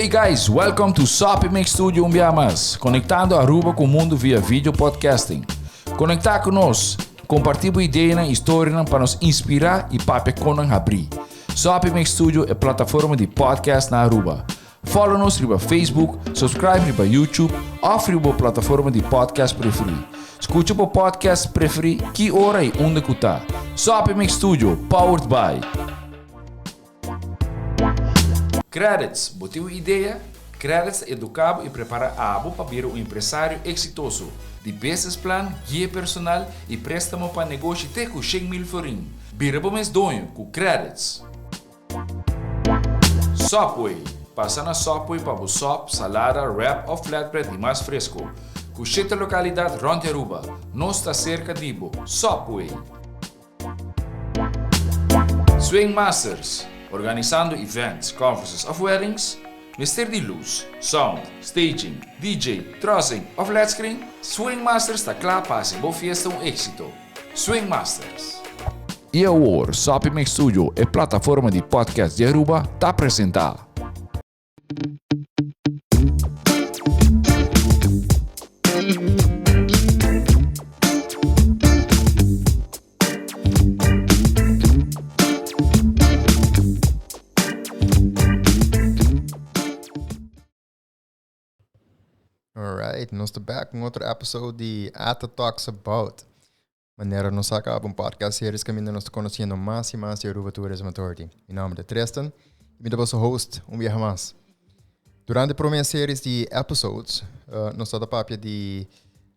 guys, welcome to Soppy Mix Studio un bia mas, conectando Aruba cu mundo via video podcasting. Conecta cu nos, comparti bo ideanan y historianan pa nos inspira y papia con nan habri. Soppy Mix Studio e plataforma di podcast na Aruba. Follow nos riba Facebook, subscribe riba YouTube of riba bo plataforma di podcast preferi. Scucha bo podcast preferi ki ora y unda cu ta. Soppy Mix Studio, powered by. Credits, Bo tin un idea? Credits ta educa bo y prepara abo pa bira un empresario exitoso. Di business plan, guia personal y prestamo pa negoshi te cu 100,000 florin. Bira bo mes doño cu Credits! Subway, Pasa na Subway pa bo sop, salada, wrap of flatbread di mas fresco. Cu shete localidad rond di Aruba. Nos ta cerca di bo. Subway! Swing Masters, Organisando events, conferences of weddings? Mester di luz, sound, staging, DJ, trussing of led screen? Swing Masters ta cla pa haci bo fiesta un exito. Swing Masters. Y awor, Soppy Mix Studio, e plataforma di podcast di Aruba, ta presenta. Alright, nos ta back un otro episode di Ata Talks About. Manera nos a caba un podcast series caminda nos ta conociendo mas y mas di Aruba Tourism Authority. Mi nomber ta Tristan y mi ta boso host un biaha mas. Durante e prome series di episodes, nos ta papia di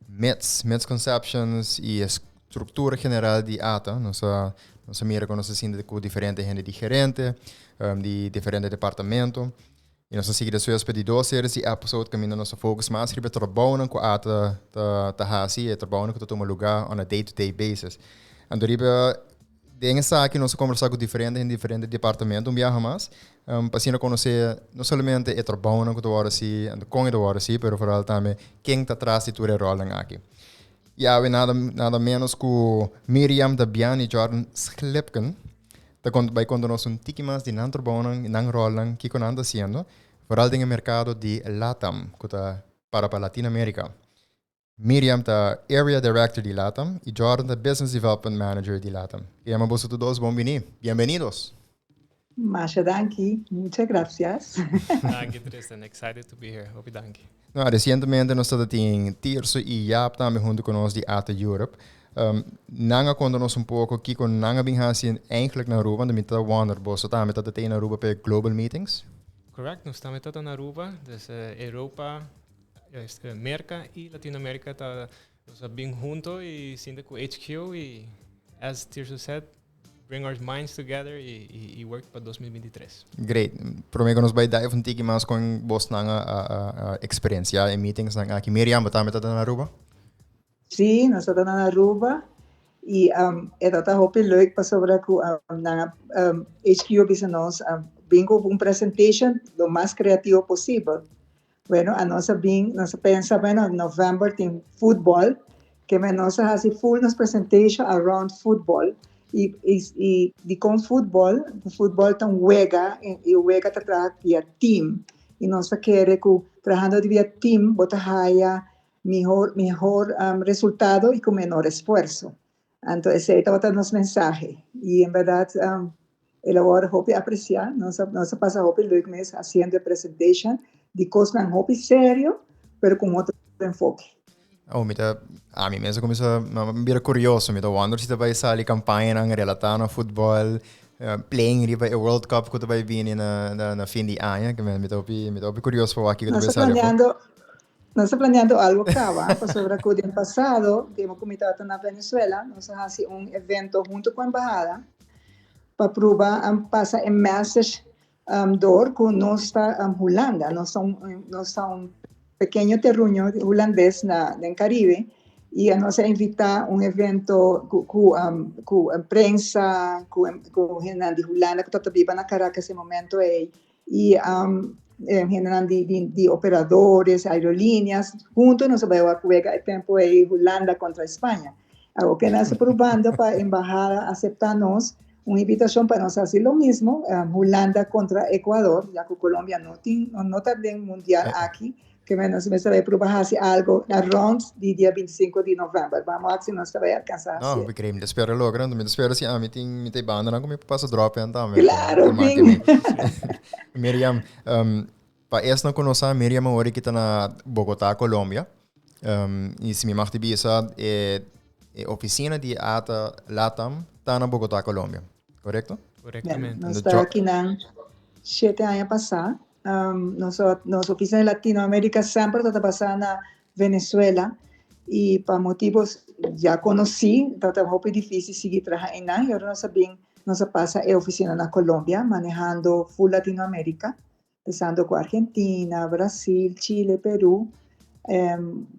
myths, misconceptions y e structura general di ATA. Nos a, nos a mira con nos a sinti cu diferente hende di gerente, di diferente departamento. Y nos a sigui despues pa di dos series di episode caminda nos a focus mas riba e trabounan cu ATA ta ta haci, e trabounan cu ta tuma lugar on a day to day basis. Anto riba den esaki nos a conversa cu diferente hende di diferente departamento un biaha mas, pa asina conoce no solamente e trabounan cu ta worde haci, anto con e ta worde haci, pero vooral tambe ken ta tras di tur e rolnan aki. Y awe nada nada menos cu Miriam Dabian y Jordan Schlipken. Ta kont bai konta nos un tiki mas di nan trabounan i nan ròlnan, kiko nan ta hasiendo, foral den e merkado di LATAM, ku ta para pa Latinoamérika. Miriam ta Area Director di LATAM i Jordan ta Business Development Manager di LATAM. Ke yama boso tur dos bon biní. Bienbenidos! Masha danki, muchas gracias. Danki Tristan, excited to be here, hopi danki. No, recientemente nos tabata tin Tirso y Jaap tambe hunto cu nos di ATA Europe. Nan a conta nos un poco kico nan a bin haci eigenlijk na Aruba, anto mi ta wonder, boso tambe tabata tin na Aruba pa e Global Meetings? Correct, nos tambe tabata na Aruba, dus Europa, Merca y Latinoamerica ta, nos a bin hunto y sinta cu HQ y as Tirso said, Bring our minds together y, y, y work pa 2023. Great. Prome ku nos bai dive un tiki mas kon bosnan a, a, a, a eksperensiá e meetingsnan aki. Miriam, bo tambe ta na Aruba? Sí, nos ta na Aruba y um, e ta hopi leuk pasobra ku um, nan a, um, HQ a bisa nos um, bin ku un presentation lo mas creativo posibel. Bueno, a nos a bin, nos a pensa, bueno, November tin futbol, ke men nos a hasi full nos presentation around futbol. I, i, i dikon futbol? Futbol ta un wega, i, i wega ta traha via team. I nos ta kere ku trahando via team bo ta haya mihor, mihor um, resultado i ku menor esfuerso. Anto esei tabata nos mensahe. I en bèrdat um, el a wòrdu hopi apresiá. Nos a, nos a pasa hopi leuk mes hasiendo e presentation di kosnan hopi serio, pero ku un otro enfoke. Oh, mi ta, ami mes a kuminsá, mi bira kurioso. Mi ta wonder si ta bai sali kampañanan relatá na futbòl, playing riba e World Cup ku ta bai bini na, na, na fin di aña. Mi ta hopi, mi ta hopi kurioso pa wak kiko ta Nos bai ta sali afó. planeando, Nos ta planeando algo caba, pasobra cu den pasado, tempo cu mi tabata na Venezuela, nos a haci un evento hunto cu embahada pa pruba pasa e message door cu nos ta Hulanda, nos ta un, nos ta un pequeño terruño hulandes na den Caribe y nos a invita un evento cu cu cu prensa, cu cu hendenan di Hulanda cu tabata biba na Caracas e momento ey. Y hendenan di, di, di operadores, aerolíneas, hunto nos a bai wak wega e tempo ei Hulanda contra España. Awor ke nos ta probando pa embahada acepta nos. Un invitacion pa nos haci lo mismo, Hulanda contra Ecuador, ya cu Colombia no tin, no ta den mundial aki, ke men nos mester bay proba haci algo na rond di dia 25 di november. Bamo a si nos ta bay alcansa haci. No, mi cree, mi ta spera logra, mi ta spera si ami tin, mi ta e bandanan cu mi por pasa drop in tambe. Claro, bin. Miriam, pa esnan cu no sa, Miriam awor aki ta na Bogota, Colombia. Y si mi mag di bisa, e e oficina di ATA Latam ta na Bogota, Colombia. Correcto? Correctamente. Nos ta akinan 7 aña pasá. Nos oficina di Latinoamérica semper ta basá na Venezuela y pa motibo ya konosí, ta hopi difísil sigui traha einan. I awor nos a pasa e ofisina na Colombia, manehando full Latinoamérica, kuminsando ku Argentina, Brasil, Chile, Perú,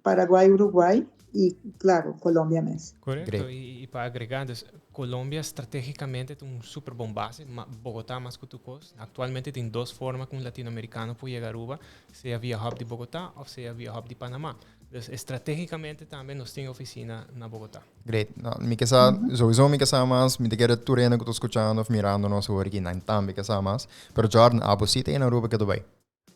Paraguay, Uruguay i, klaro, Colombia mes. Korekto. I pa agregá, dus, Colombia stratégikamente ta un super bon base, Bogotá mas ku tur kos. Aktualmente tin dos forma ku un latinoamerikano por yega Aruba, sea via hub di Bogotá òf sea via hub di Panamá. Dus estratégikamente tambe nos tin ofisina na Bogotá. Great. No, mi ke sa, sowieso mi ke sa mas, mi ta kere tur hende ku ta skuchando of mirando nos awor aki, nan tambe ke sa mas. Pero Jordan, abo si ta in Aruba ke ta bai?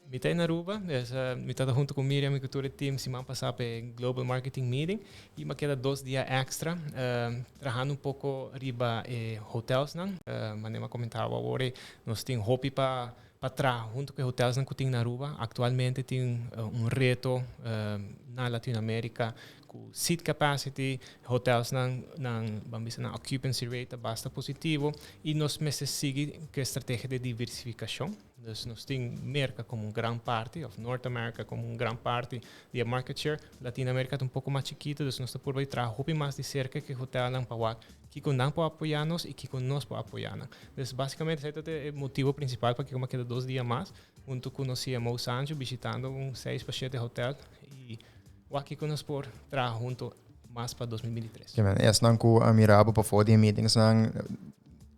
Mi ta in Aruba, dus mi ta hunto ku Miriam i ku tur e team siman pasá pa e Global Marketing Meeting i mi a keda 2 dia extra trahando un poko riba e hotelsnan. Manera mi a komentá awor, nos tin hopi pa traha hunto ku e hotelsnan ku tin na Aruba. Aktualmente tin un reto na Latinoamérica ku seat capacity, hotelsnan nan, ban bisa, nan occupancy rate ta basta positivo i nos mester sigui ku e strategia di diversifikashon. Dus nos tin Merka komo un gran parti, of North America komo un gran parti di e market share. Latinoamérica ta un poko mas chikitu, dus nos ta purba di traha hopi mas di serka ku e hotelnan pa wak kiko nan por apoyá nos i kiko nos por apoyá nan. Dus básikamente esei ta e motibu prinsipal pakiko mi a keda 2 dia mas huntu ku nos CMO Sancho bishitando un 6 pa 7 hotel i wak kiko nos por traha huntu mas pa 2023. Ke men, esnan ku a mira bo pafó di e meetingsnan,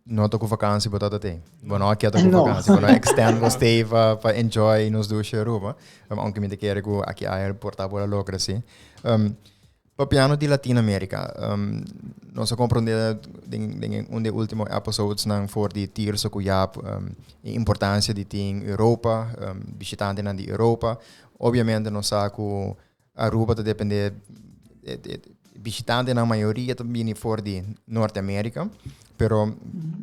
no ta ku vakansi bo tabata tin. Bo no a keda ku No. vakansi, bo no a extend bo stay pa enjoy nos dushi Aruba. Aunke mi ta kere ku aki aya por ta por a logra si. Papiando di Latinoamérica, nos a komprondé den un di e último episodesnan for di Tirso ku Jaap e importansia di tin Europa, bishitantenan di Europa. Obviamente nos sa ku Aruba ta dependé, bishitantenan mayoria ta bini for di Norteamérica, pero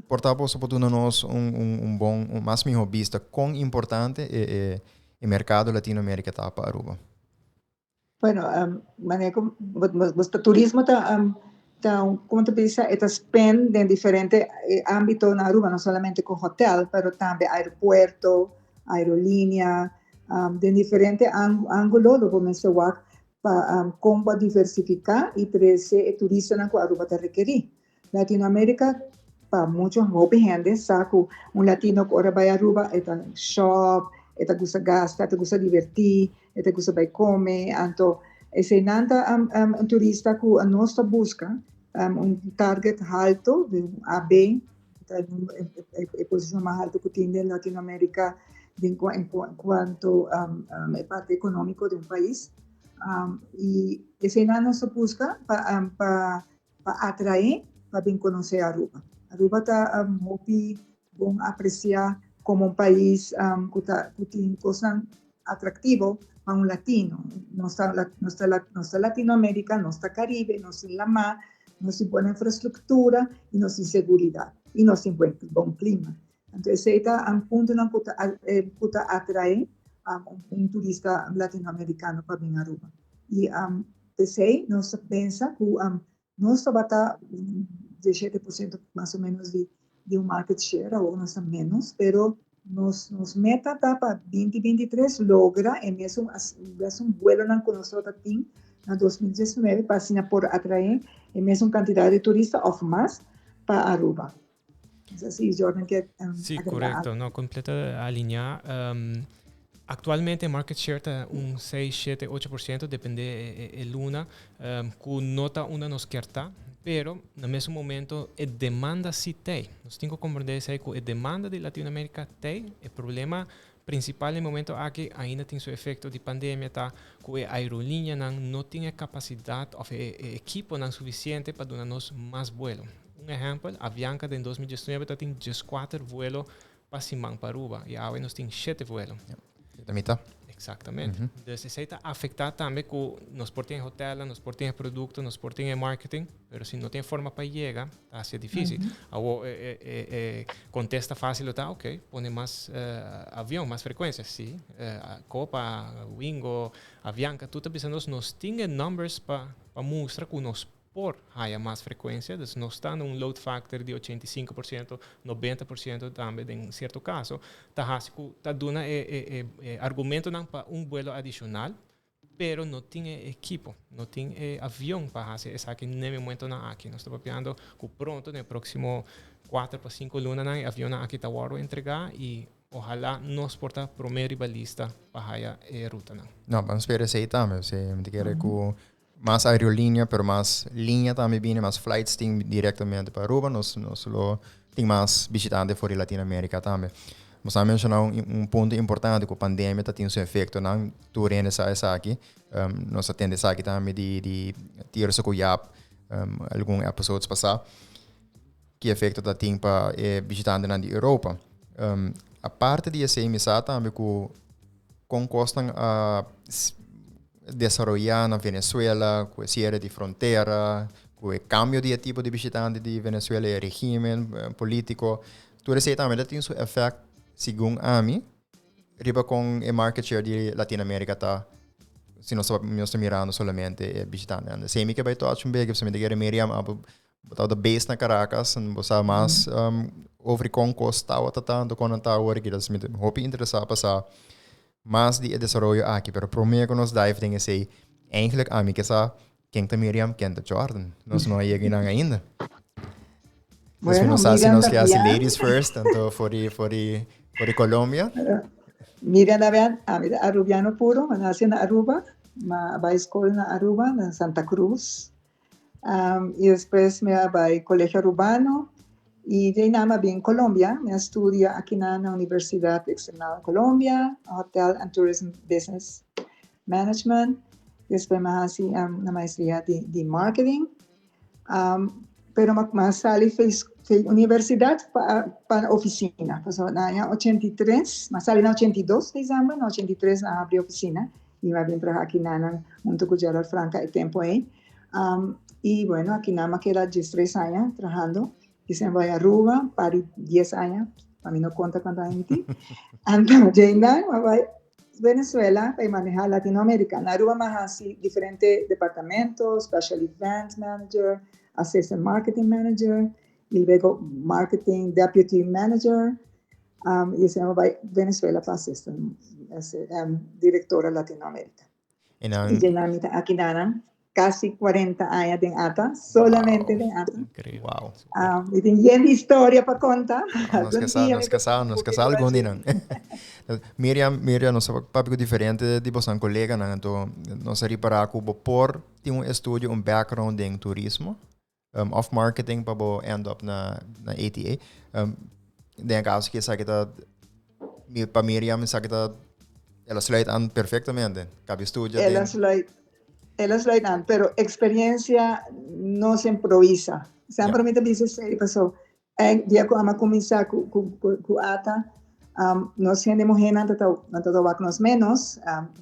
por ta boso por duna nos un bon, un mas mihó bista kon importante e merkado Latinoamérica ta pa Aruba. Bueno, manera ku turismo ta kon ta bisa, e ta spend den diferente ámbito na Aruba, no solamente ku hotel, pero tambe aeropuerto, aerolínea, den diferente ángulo lo bo mester wak pa kon pa diversifiká i trese e turistanan ku Aruba ta rekerí. Latinoamérica, pa mucho hopi hende sa ku un latino ku ora bai Aruba e ta shop, e ta gusta gasta, e ta gusta divertí, e ta gusta bai kome, anto eseinan ta un turista ku nos ta buska, un target alto di un AB, ta e posishon mas alto ku tin den Latinoamérica en cuanto e parti ekonómiko di un pais. I eseinan nos ta buska pa atraé pa bin konosé Aruba. Aruba ta hopi bon apresiá komo un pais ku tin kosnan atraktivo pa un latino. Nos ta Latinoamérica, nos ta Caribe, nos tin lamá, nos tin buena infrastruktura i nos tin seguridat i nos tin bon klima. Anto esei ta un puntonan ku ta atraé un turista latinoamerikano pa bin Aruba. I p'esei nos ta pensa ku nos tabata 17% mas o ménos di un market share, awor nos ta ménos, pero nos meta ta pa 2023 logra e mesun vuelonan ku nos tin na 2019 pa asina por atraé e mesun kantidat di turista òf mas pa Aruba. Asina, Jordan ke Sí, agregá. Korekto. No, kompleto alineá. Aktualmente market share ta un 6, 7, 8%, dependé e luna, ku no ta unda nos ke ta, pero na mesun momento e demanda si tin. Nos tin ku komprondé esei, ku e demanda di Latinoamérica tin. E problema prinsipal na e momento aki ainda tin su efekto di pandemia, ta ku e aerolíneanan no tin e kapasidat òf e ekiponan sufisiente pa duna nos mas vuelo. Un ehempel, Avianca den 2019 tatin 14 vuelo pa siman pa Aruba y awe nos tin 7 vuelo. Ja, mita. Exactamente. Dus esey ta afecta tambe cu nos por tin hotel, nos por tin producto, nos por tin marketing, pero si no tin forma pa yega, ta haci dificil. Awo contesta facil ta, ok, pone mas avion, mas frecuencia, si. Copa, Wingo, Avianca, tur ta bisa nos, nos tin numbers pa mustra cu nos por haya mas frecuencia, dus nos ta na un load factor di 85%, 90% tambe den cierto caso, ta hasi cu ta duna e argumentonan pa un vuelo adicional, pero no tin ekipo, no tin avion pa haci esaki na e momentonan aki. Nos ta papiando cu pronto, den proximo 4 pa 5 lunanan, e avionnan aki ta wordo entrega y ohala nos por ta prome riba lista pa haya e rutanan. No, ban spera esey tambe. Si, mi ta kere cu mas aerolinea, pero mas linea tambe bini, mas flights tin directamente pa Aruba, nos lo tin mas bishitante for di Latinoamérica tambe. Nos a menciona un punto importante cu pandemia ta tin su efectonan, tur hende sa esaki. Nos a tende esaki tambe di Tirso cu Jaap algun episodes pasa, ki efecto ta tin pa e bishitantenan di Europa. Aparte di esey mi sa tambe cu con cosnan a desaroyá na Venezuela, ku e siere di frontera, ku e kambio di e tipo di bishitante di Venezuela, e regimen polítiko, tur esei tambe ta tin su efèkt, segun ami, riba kon e market share di Latinoamérika ta, si nos ta nos ta mirando solamente e bishitantenan. Esei mi ke bai touch un beke, pasobra mi ta kere Miriam a bo tabata base na Caracas, bo sa mas over kon kos tabata tantu kon nan ta awor aki, mi ta hopi interesá pa sa mas di e desaroyo aki, pero prome ku nos dive den esei, eigenlijk ami ke sa ken ta Miriam, ken ta Jordan. Nos no a yega einan ainda. Dus mi no sa si nos ke hasi ladies first, anto for di, for di, for di Colombia. Miriam Davian, ami ta Arubiano puro, mi a nace na Aruba, mi a bai skol na Aruba, na Santa Cruz. Y despues mi a bai Colegio Arubano y de ahí mi a bin Colombia. Mi a studia aki na Universidad Externado de Colombia, Hotel and Tourism Business Management. Despues mi a haci una maestria di marketing. Pero mi a sali fei universidad pa oficina. Pasobra na aña 83, mi a sali na 82 december, na 83 nan a habri oficina. Mi a bin traha aki nan hunto cu Gerald Franca e tempo ey. Y bueno, aki nan mi a keda 13 aña trahando. Y se bai Aruba, pa di 10 aña, pa mi no conta cuanto aña mi tin. Anto, djei nan, mi a bai Venezuela pa maneha Latinoamerica. Na Aruba mi a haci diferente departamento, Special Event Manager, Assistant Marketing Manager, y luego Marketing Deputy Manager. Y esei mi a bai Venezuela pa assistant directora Latinoamerica. En dan, Y dje mi ta aki nan casi 40 aña den ATA, solamente den ATA. Increíble. Wow. Y tin yen di historia pa conta. Nos Algun casa, dia nos mi casa, nos casa algun di nan. Miriam, Miriam, nos papia cu diferente di bosan coleganan, anto nos a ripara cu bo por tin un estudio, un background den turismo, of marketing pa bo end up na ATA. Den e caso ki esaki ta, pa Miriam esaki ta, el a sluit aan perfectamente. Cabe studia El a den sluit, el a sluit aan, pero experiencia no se improvisa. Semper mi ta bisa esei, paso e dia cu ami a cuminsa cu ATA, nos hende muhernan ta ta wak nos menos,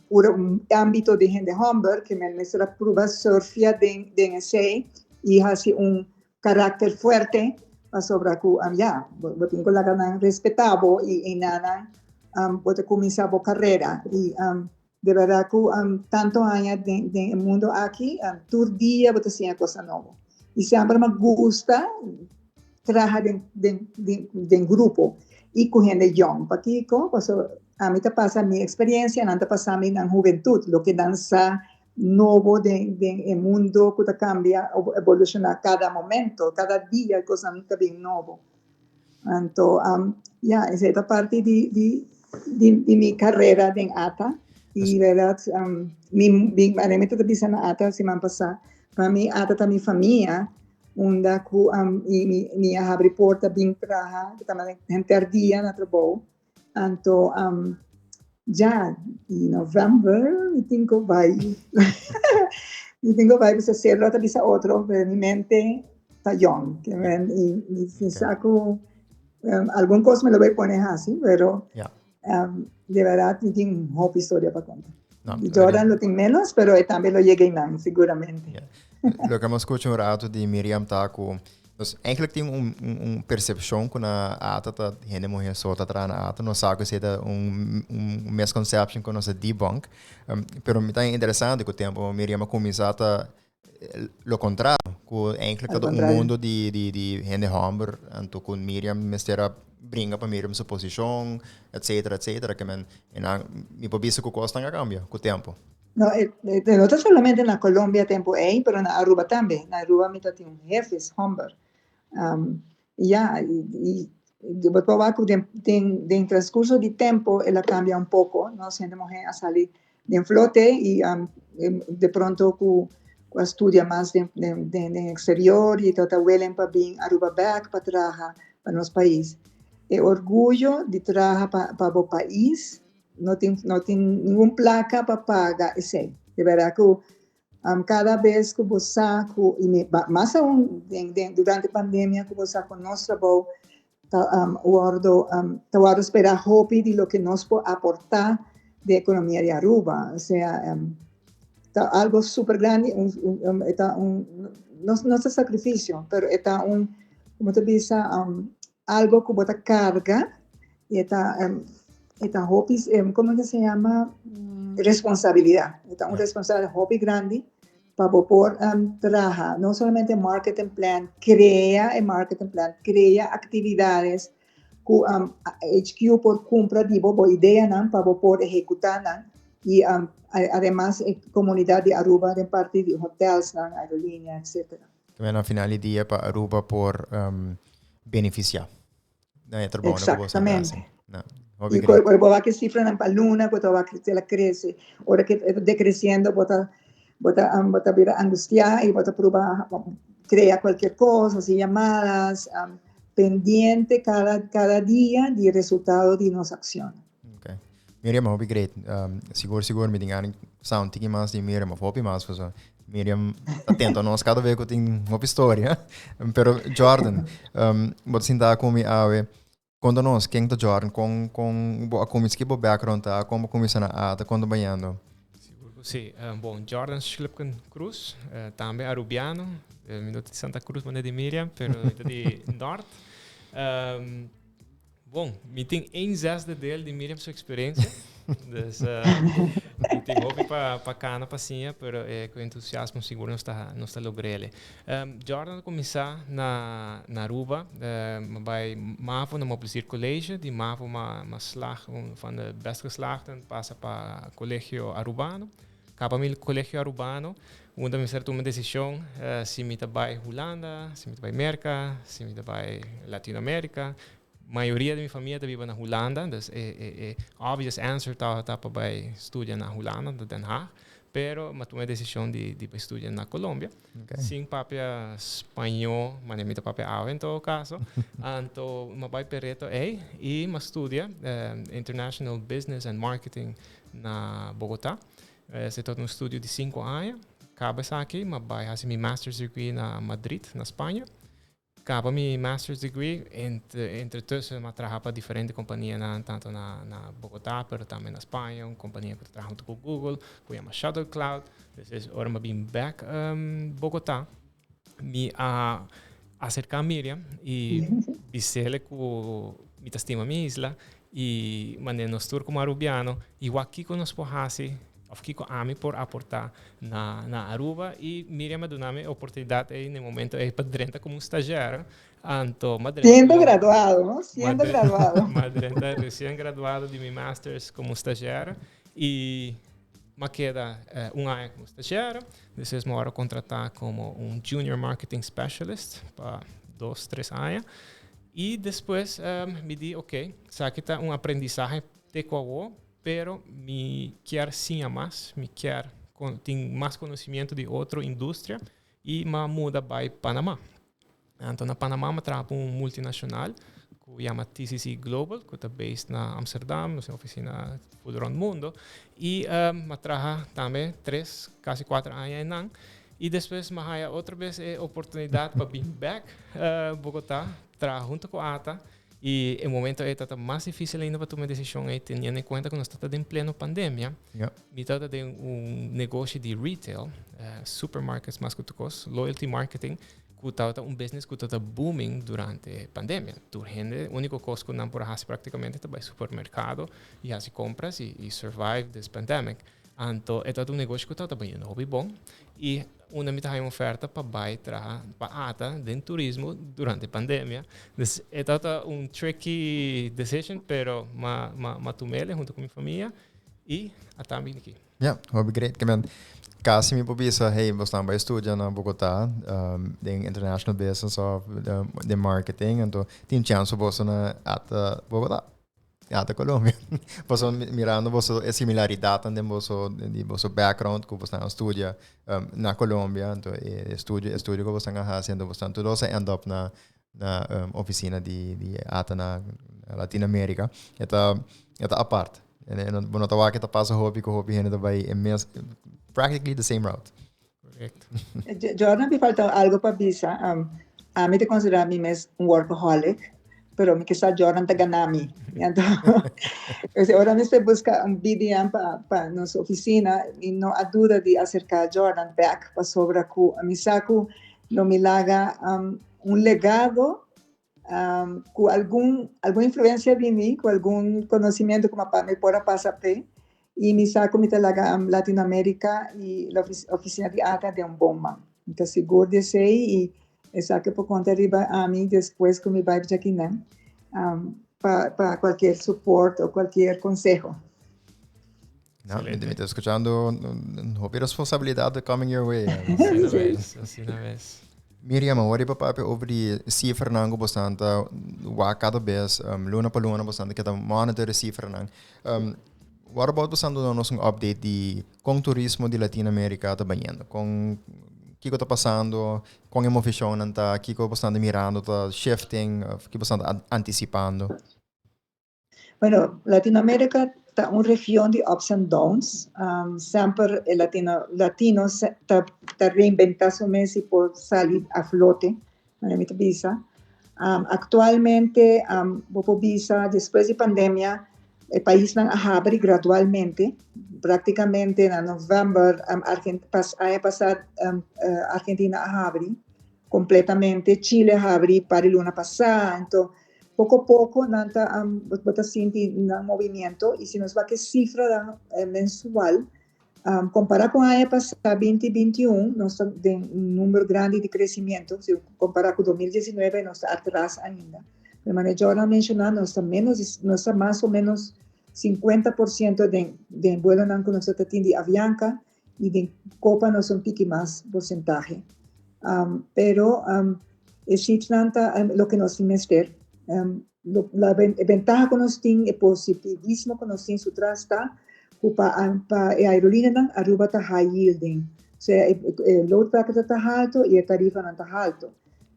puro un ambito di hende homber, ke men mester a prueba surfia den esei y haci un karakter fuerte pasobra ku ya, bo tin ku laga nan respetá bo i nan bo ta kuminsá bo karera. I de bèrdat ku tantu aña den e mundu aki, tur dia bo ta siña kosnan nobo. I semper mi a gusta traha den grupo i ku hende yòn. Pakiko? Pasobra ami ta pasa mi eksperensia, nan ta pasa mi nan hubentut, loke nan sa nobo den e mundo ku ta kambia o evolushoná kada momento, kada dia kosnan ta bin nobo. Anto, ya, esei ta parti di mi karera den ATA. I bèrdat, mi mi ta bisa na ATA siman pasá, pa mi ATA ta mi famia, unda ku mi a habri porta bin traha, henter dia na trabou. Anto, ja, di november mi tin ku bai. Mi tin ku bai bisa Cedro ta bisa otro, pero mi mente. ta young. Ke men i mi sa ku algun kos mi lo bai pone hasi, pero de bèrdat mi tin hopi historia pa konta. Di Jordan lo tin ménos, pero e tambe lo yega einan, siguramente. Loke mi a skucha un ratu di Miriam ta ku nos eigenlijk tin un un persepshon ku na ATA ta hende muhé so ta traha na ATA. Nos sa ku esei ta un un misconception ku nos a debunk. Pero mi ta interesante ku tempu Miriam a kuminsá ta lo kontrario, ku eigenlijk ta un mundo di di di hende hòmber, anto ku Miriam mester a bringa pa Miriam su posishon, etcetera, etcetera, ke men e nan mi por bisa ku kosnan a kambia ku tempu. No, e no ta solamente na Colombia tempu ei, pero na Aruba tambe. Na Aruba mi ta tin un hefes hòmber. Ya, i bo por wak ku den den den transkurso di tempu el a kambia un poko, nos hende muhé a sali den flote i de pronto ku ku a studia mas den den den eksterior i ta ta willing pa bin Aruba bèk pa traha pa nos pais. E orguyo di traha pa pa bo pais no tin no tin ningun plaka pa paga esei. De bèrdat ku Cada bes cu bo sa cu, y mi, mas aun den, den, durante pandemia cu bo sa cu nos trabou ta um, wordo, um, ta wordo spera hopi di loke nos por aporta den economia di Aruba. O sea, um, ta algo super grandi, un, un, um, e ta un, no, no ta sacrificio, pero e ta un, como ta bisa, um, algo cu bo ta carga y e ta, um, e ta hopi, como que se llama, responsabilidad. E ta un responsabilidad hopi grandi pa bo por traha no solamente marketing plan, crea e marketing plan, crea actividades cu HQ por cumpra di bo, bo ideanan pa bo por ehecuta nan y ademas e comunidad di Aruba den parti di hotelsnan, aerolinea, etcetera. También na final di dia pa Aruba por beneficia. Na e trabou na ku boso hasi. Na, hopi great. Ora bo wak e sifranan pa luna, bo ta wak ku el a krese. Ora ku e ta dekresiendo, bo ta bo ta bo ta bira angustiá i bo ta pruba krea kualkier kos, hasi yamadas, pendiente kada kada dia di resultado di nos akshonnan. Okay. Miriam, hopi great. Sigur sigur mi tin gana di sa un tiki mas di Miriam, of hopi mas pasobra Miriam ta tenta nos kada bes ku tin hopi storia. Pero Jordan, bo ta sinta ku mi awe. Konta nos, ken ta Jordan? Kon kon bo a kuminsá? Ki bo background ta? Kon bo kuminsá na ata? Kon ta bayando? Sigur ku si. Bon, Jordan Schlipken Cruz, tambe Arubiano. Mi no ta di Santa Cruz manera di Miriam, pero mi ta di Nort. Bon, mi tin een zesde deel di Miriam su experiencia. Dus mi tin hopi pa, pa cana pa siña, pero eh, cu entusiasmo sigur nos ta, nos ta logrele. Jordan a cuminsa na, na Aruba, mi bay MAVO na Moplesir College, di MAVO ma, ma slag un van de best geslaagden, pasa pa Colegio Arubano. Caba mi Colegio Arubano, unda mi mester tuma decision si mi ta bay Hulanda, si mi ta bay Merca, si mi ta bay Latinoamerica. Mayoria di mi famia ta biba na Hulanda, dus e e e obvious answer tabata pa bay studia na Hulanda, na Den Haag. Pero mi a tuma e decision di di bay studia na Colombia. Sin papia spañó, manera mi ta papia awe en todo caso. Anto mi a bay p'e reto ey y mi a studia International Business and Marketing na Bogotá. Esei tabata un studio di sinku aña. Kaba esaki, mi a bai hasi mi master's degree na Madrid, na Spaña. Kaba mi master's degree, entre entretussen mi a traha pa diferente kompanianan, tanto na na Bogotá, pero tambe na Spaña, un kompania ku ta traha huntu ku Google, ku yama Shuttle Cloud. Despues ora mi a bin bèk Bogotá, mi a aserká Miriam i bis'el ku mi ta stima mi isla i manera nos tur komo arubiano i wak kiko nos por hasi òf kiko ami por aportá na na Aruba i Miriam a duna mi e oportunidat ei na e momento ei pa drenta komo un stazjèr anto m'a drenta Siendo graduado no? Siendo graduado. M'a drenta resien graduado di mi masters komo stazjèr i M'a keda un aña como stagiaire, despues m'a wòrdu kontratá komo un junior marketing specialist pa dos, tres aña. I despues mi di oké, esaki ta un aprendisahe te ku awor, pero mi kier siña mas, mi kier tin mas konosimiento di otro industria i m'a muda bai Panama. Anto na Panama mi a traha pa un multinacional cu yama TCC Global, cu ta based na Amsterdam, nos tin oficina full rond mundo. Y mi a traha tambe tres, casi cuater aña einan. Y despues mi a haya otro bes e oportunidad pa bin back Bogota, traha hunto cu ATA. Y e momento ey tata mas dificil ainda pa tuma e decision ey, teniendo en cuenta cu nos tata den pleno pandemia. Mi tata den un negoshi di retail, supermarkets mas cu tur cos, loyalty marketing, cu tabata un business cu tata booming durante pandemia. Tur hende, unico cos cu nan por a haci practicamente ta bay supermercado y haci compras y survive this pandemic. Anto e tabata un negoshi cu tabata bayendo hopi bon y unda mi ta haya un oferta pa bay traha pa ATA den turismo durante pandemia. Dus e tabata un tricky decision, pero m'a m'a m'a tum'ele hunto cu mi famia y a ta bini aki. Ja, hopi great. Ke men casi mi por bisa, hey, bo stan bay studia na Bogota den international business of den marketing, anto tin chance pa boso na ATA Bogota. Ya ta Colombia. Paso mirando boso e similaridadnan den boso di boso background ku bosnan a studia um, na Colombia, anto e estudio estudio ku bosnan a hasi, anto bosnan tur dos a end up na na um, oficina di di ATA na Latinoamerica. E ta e ta apart. En en bo no ta wak ke ta pasa hopi ku hopi hende ta bai e mes practically the same route. Correcto. Jordan, mi falta algo pa bisa. Ami ta considera mi mes un workaholic, pero mi kisa Jordan ta gana mi. Anto, ora mi busca un BDM pa nos oficina, mi no a duda di acerca Jordan back pasobra cu mi sa cu lo mi laga un legado cu algun influencia di mi, cu algun conocimiento cu mi por a pasa p'e, y mi sa cu mi ta laga Latinoamerica y la oficina di ATA den un bon man. Mi ta sigur di esey y esaki por conta riba ami despues cu mi bay djakinan pa cualkier support o cualkier conseho. No, mi ta escuchando hopi responsabilidad coming your way. Asina mes, asina mes. Miriam, awor riba papia over di cifranan ku bosan ta wak kada bes, luna pa luna bosan ta keda monitor e cifranan. What about bosan duna nos un update di kon turismo di Latinoamerica ta bayendo? Kon kiko ta pasando? Kon e movishonnan ta? Kiko bosan ta mirando ta shifting? Of kiko bosan ta anticipando? Bueno, Latinoamérica ta un region di ups and downs. Semper e latino, latino ta, ta reinventa su mes y por sali a flote, manera mi ta bisa. Actualmente, bo por bisa despues di pandemia, e paisnan a habri gradualmente. Practicamente na november, Argent, pas, aña pasa, Argentina a habri completamente. Chile a habri par di luna pasa. Anto, Poco poco nan ta bo ta sinti nan movimiento y si nos wak e cifranan mensual compara con aña pasa 2021 nos ta den un numero grandi di crecimiento si compara cu 2019 nos ta atras ainda. Pero manera Jordan a menciona nos ta menos nos ta mas o menos 50% den den vuelonan cu nos ta tin di Avianca y den Copa nos ta un tiki mas porcentahe. Pero e cifranan ta loke nos tin mester. La ventaha cu nos tin, e positivismo cu nos tin su tras ta cu pa pa e aerolineanan Aruba ta high yielding. Osea e load factor ta halto y e tarifanan ta halto.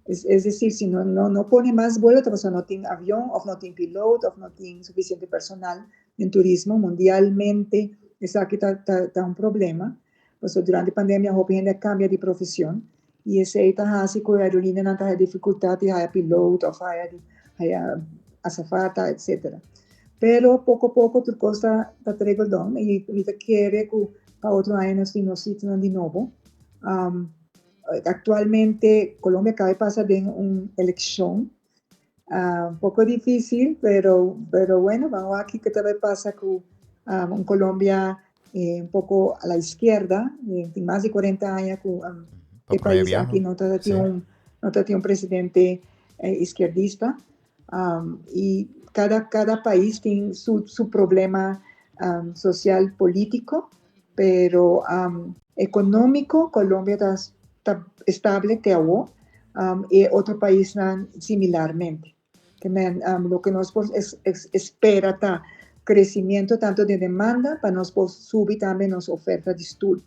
Es decir, si no no pone mas vuelo ta pasobra no tin avion of no tin piloot of no tin suficiente personal den turismo. Mundialmente esaki ta ta un problema. Pasobra durante pandemia hopi hende a cambia di profesion y esey ta haci cu e aerolineanan ta haya dificultad di haya piloot of haya di haya azafata etcetera. Pero poco poco tur cos ta ta tregeldon y mi ta kere cu pa otro aña nos tin nos sitionan di nobo. Actualmente Colombia acaba di pasa den un eleccion un poco dificil pero pero bueno ban wak kico ta bay pasa cu un Colombia un poco a la izquierda tin mas di 40 aña cu e pais aki no ta tin un no ta tin un presidente izquierdista y cada cada pais tin su su problema social politico pero economico Colombia ta ta estable te awo y otro paisnan similarmente. Ke men loke nos por espera ta crecimiento tanto den demanda pa nos por subi tambe nos oferta di stoel.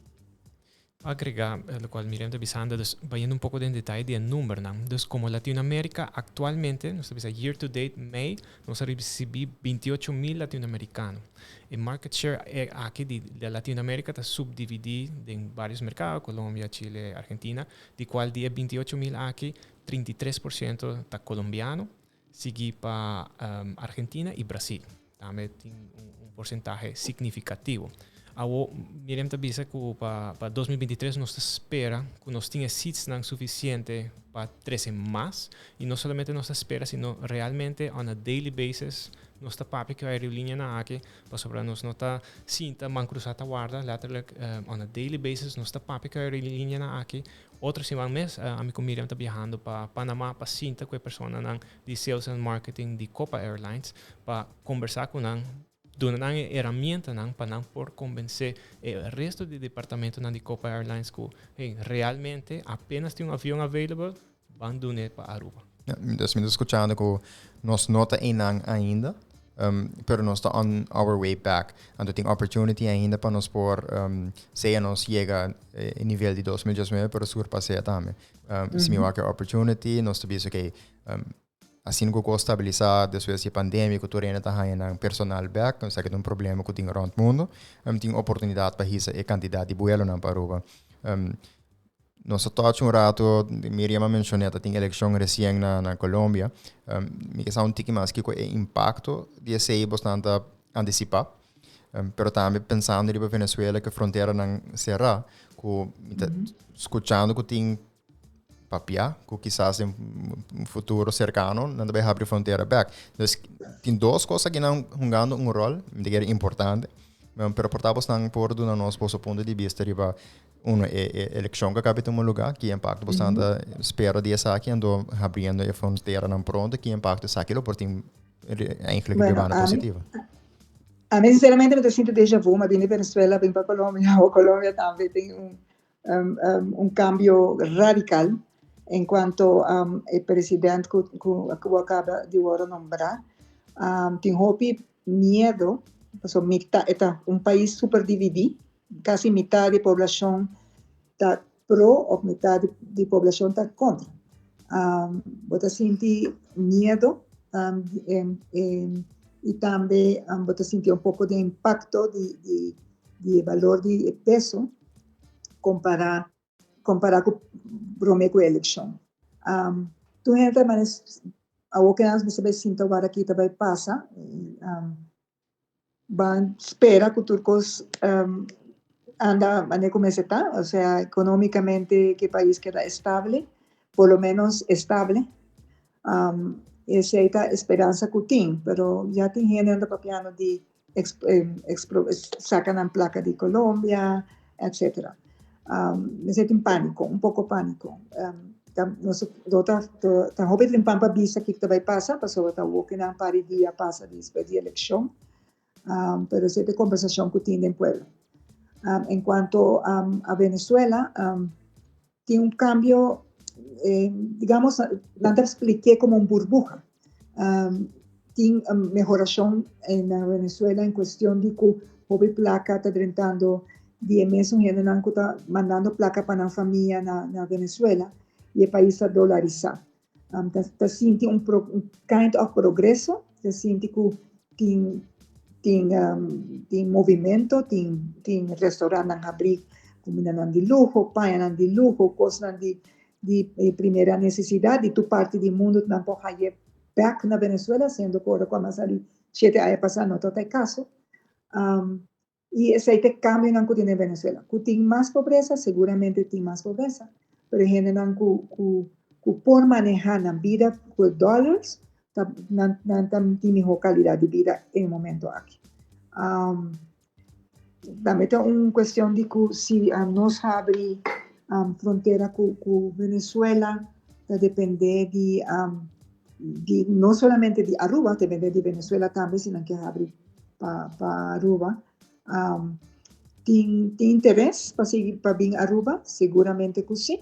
Agrega locual Miriam ta bisando, dus bayendo un poco den detaye di e numbernan. Dus como Latinoamerica actualmente, nos ta bisa year to date mei, nos a ricibi 28 mil latinoamericano. E market share aki di Latinoamerica ta subdividi den varios mercado, Colombia, Chile, Argentina, di cual di e 28 mil aki, 33% ta colombiano, sigui pa Argentina y Brasil. Tambe tin un porcentahe significativo. Awo, Miriam ta bisa cu pa 2023 nos ta spera cu nos tin seats nan suficiente pa trece mas y no solamente nos ta spera, sino realmente on a daily basis nos ta papia cu aerolínea nan aki pasobra nos no ta sinta man cruza ta warda. Letterlijk, on a daily basis nos ta papia cu aerolínea nan aki. Otro siman mes ami cu Miriam ta viajando pa Panama pa sinta cu e persona nan di sales and marketing di Copa Airlines pa conversa cu nan, duna nan e herramienta nan pa nan por convence e resto di departamento nan di Copa Airlines cu, hey, realmente apenas tin un avion available, ban dune pa Aruba. Ja, dus mi ta scuchando cu nos no ta einan ainda, pero nos ta on our way back. Anto tin opportunity ainda pa nos por sea nos yega nivel di 2019, pero surpasa tambe. Si mi wak opportunity, nos ta bisa, okay, asina cu cos stabilisa despues di pandemia, cu tur ta haya personal back, esaki ta un problema cu tin rond mundo, tin oportunidad pa hisa e cantidad di vuelo nan pa Aruba. Nos a touch un rato, Miriam a menciona cu tin eleccion recien na Colombia. Mi kier un tiki mas cu e impacto di esey bastante anticipa. Pero tambe pensando riba Venezuela, cu frontera nan cera, cu scuchando cu tin papia, cu kisas den un futuro cercano nan bay habri frontera back. Dus tin dos cos aki nan hungando un rol, mi ta importante. Pero por ta nan por duna nos boso punto di vista riba uno e eleccion cu a caba di tuma lugar, ki impacto bo ta spera di esaki, anto habriendo e frontera nan pronto, ki impacto esaki lo por tin eigenlijk, bueno, banda positivo? Ami sinceramente mi ta sinti déjà vu, m'a bin di Venezuela, bin pa Colombia, o Colombia tambe tin un cambio radical en cuanto e presidente cu a caba di nombra. Tin hopi miedo, so, ta un pais super dividi, casi mitar di poblacion ta pro of mitar di poblacion ta contra. Bo ta sinti miedo y tambe bo ta sinti un poco di impacto di valor di peso compara cu prome cu eleccion. Tur hende mas awo cu nos bay sinta awor aki ta bay pasa, ban spera cu tur cos anda manera como ta, o sea, economicamente cu e pais keda estable, por lo menos estable. Esey ta e speransa cu tin, pero ya tin hende anda papiando di saca nan placa di Colombia, etc. Mi tin panico, un poco panico. Nos ta ta hopi trempan pa bisa kico ta bay pasa, pasobra ta awo cu nan par di dia pasa despues di eleccion. Pero esey ta e conversacion cu tin den pueblo. En cuanto a Venezuela, tin un cambio, digamos, nan ta explica como un burbuja. Tin mehoracion na Venezuela en cuestion di cu hopi placa ta drentando di e mesun hendenan cu ta mandando placa pa nan famia na Venezuela y e pais ta dolarisa. Ta sinti un kind of progreso, ta sinti cu tin movimento, tin restaurantnan habri, cumindanan di luho, pañanan di luho, cosnan di primera necesidad di tur parti di mundo nan por haya back na Venezuela, siendo cu ora cu a sali 7 aña pasa no ta e caso. Y esey ta e cambionan cu tin na Venezuela. Cu tin mas pobresa, seguramente tin mas pobresa, pero hendenan cu por maneha nan bida cu dólares, nan tin miho calidad di bida den e momento aki. Tambe ta un cuestion di cu si nos habri frontera cu Venezuela, ta depende di no solamente di Aruba, ta depende di Venezuela tambe si nan kier habri pa Aruba. Tin interes pa sigui pa bin Aruba, seguramente cu si.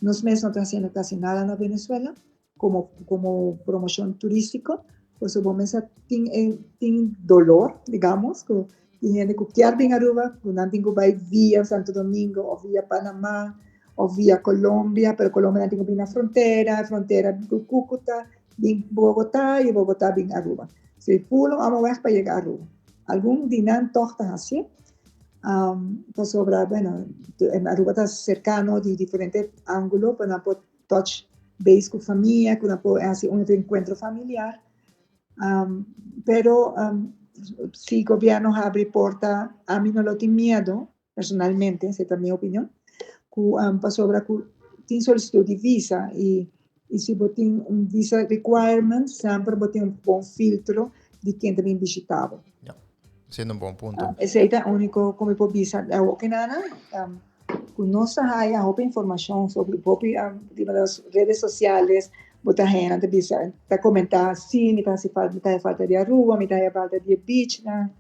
Nos mes no ta haciendo casi nada na Venezuela como promocion turistico, pues bo mes tin dolor, digamos, cu Di hende ku kier bin Aruba, ku nan tin ku bai via Santo Domingo of via Panama of via Colombia, pero Colombia nan tin ku bin na frontera, frontera ku Cúcuta, bin Bogotá y Bogotá bin Aruba. So e full un omweg pa yega Aruba. Algun di nan toch ta hacié, pasobra, bueno, Aruba ta cercano di diferente angulo pa nan por touch base cu famia, cu nan por haci un reencuentro familiar. Pero si gobierno habri porta, ami no lo tin miedo, personalmente, esei ta mi opinion, cu pasobra cu tin solicitud di visa y y si bo tin un visa requirement, semper bo tin un bon filtro di ken ta bin bishita bo. Ja, siendo un bon punto. Esei ta e unico cu mi por bisa awo kinana, cu nos ta haya hopi informacion sobre hopi riba nos redes sociales, bo ta haya nan ta bisa, ta comenta, si mi ta haci falta, mi ta haya falta di Aruba, mi ta haya falta di e beachnan,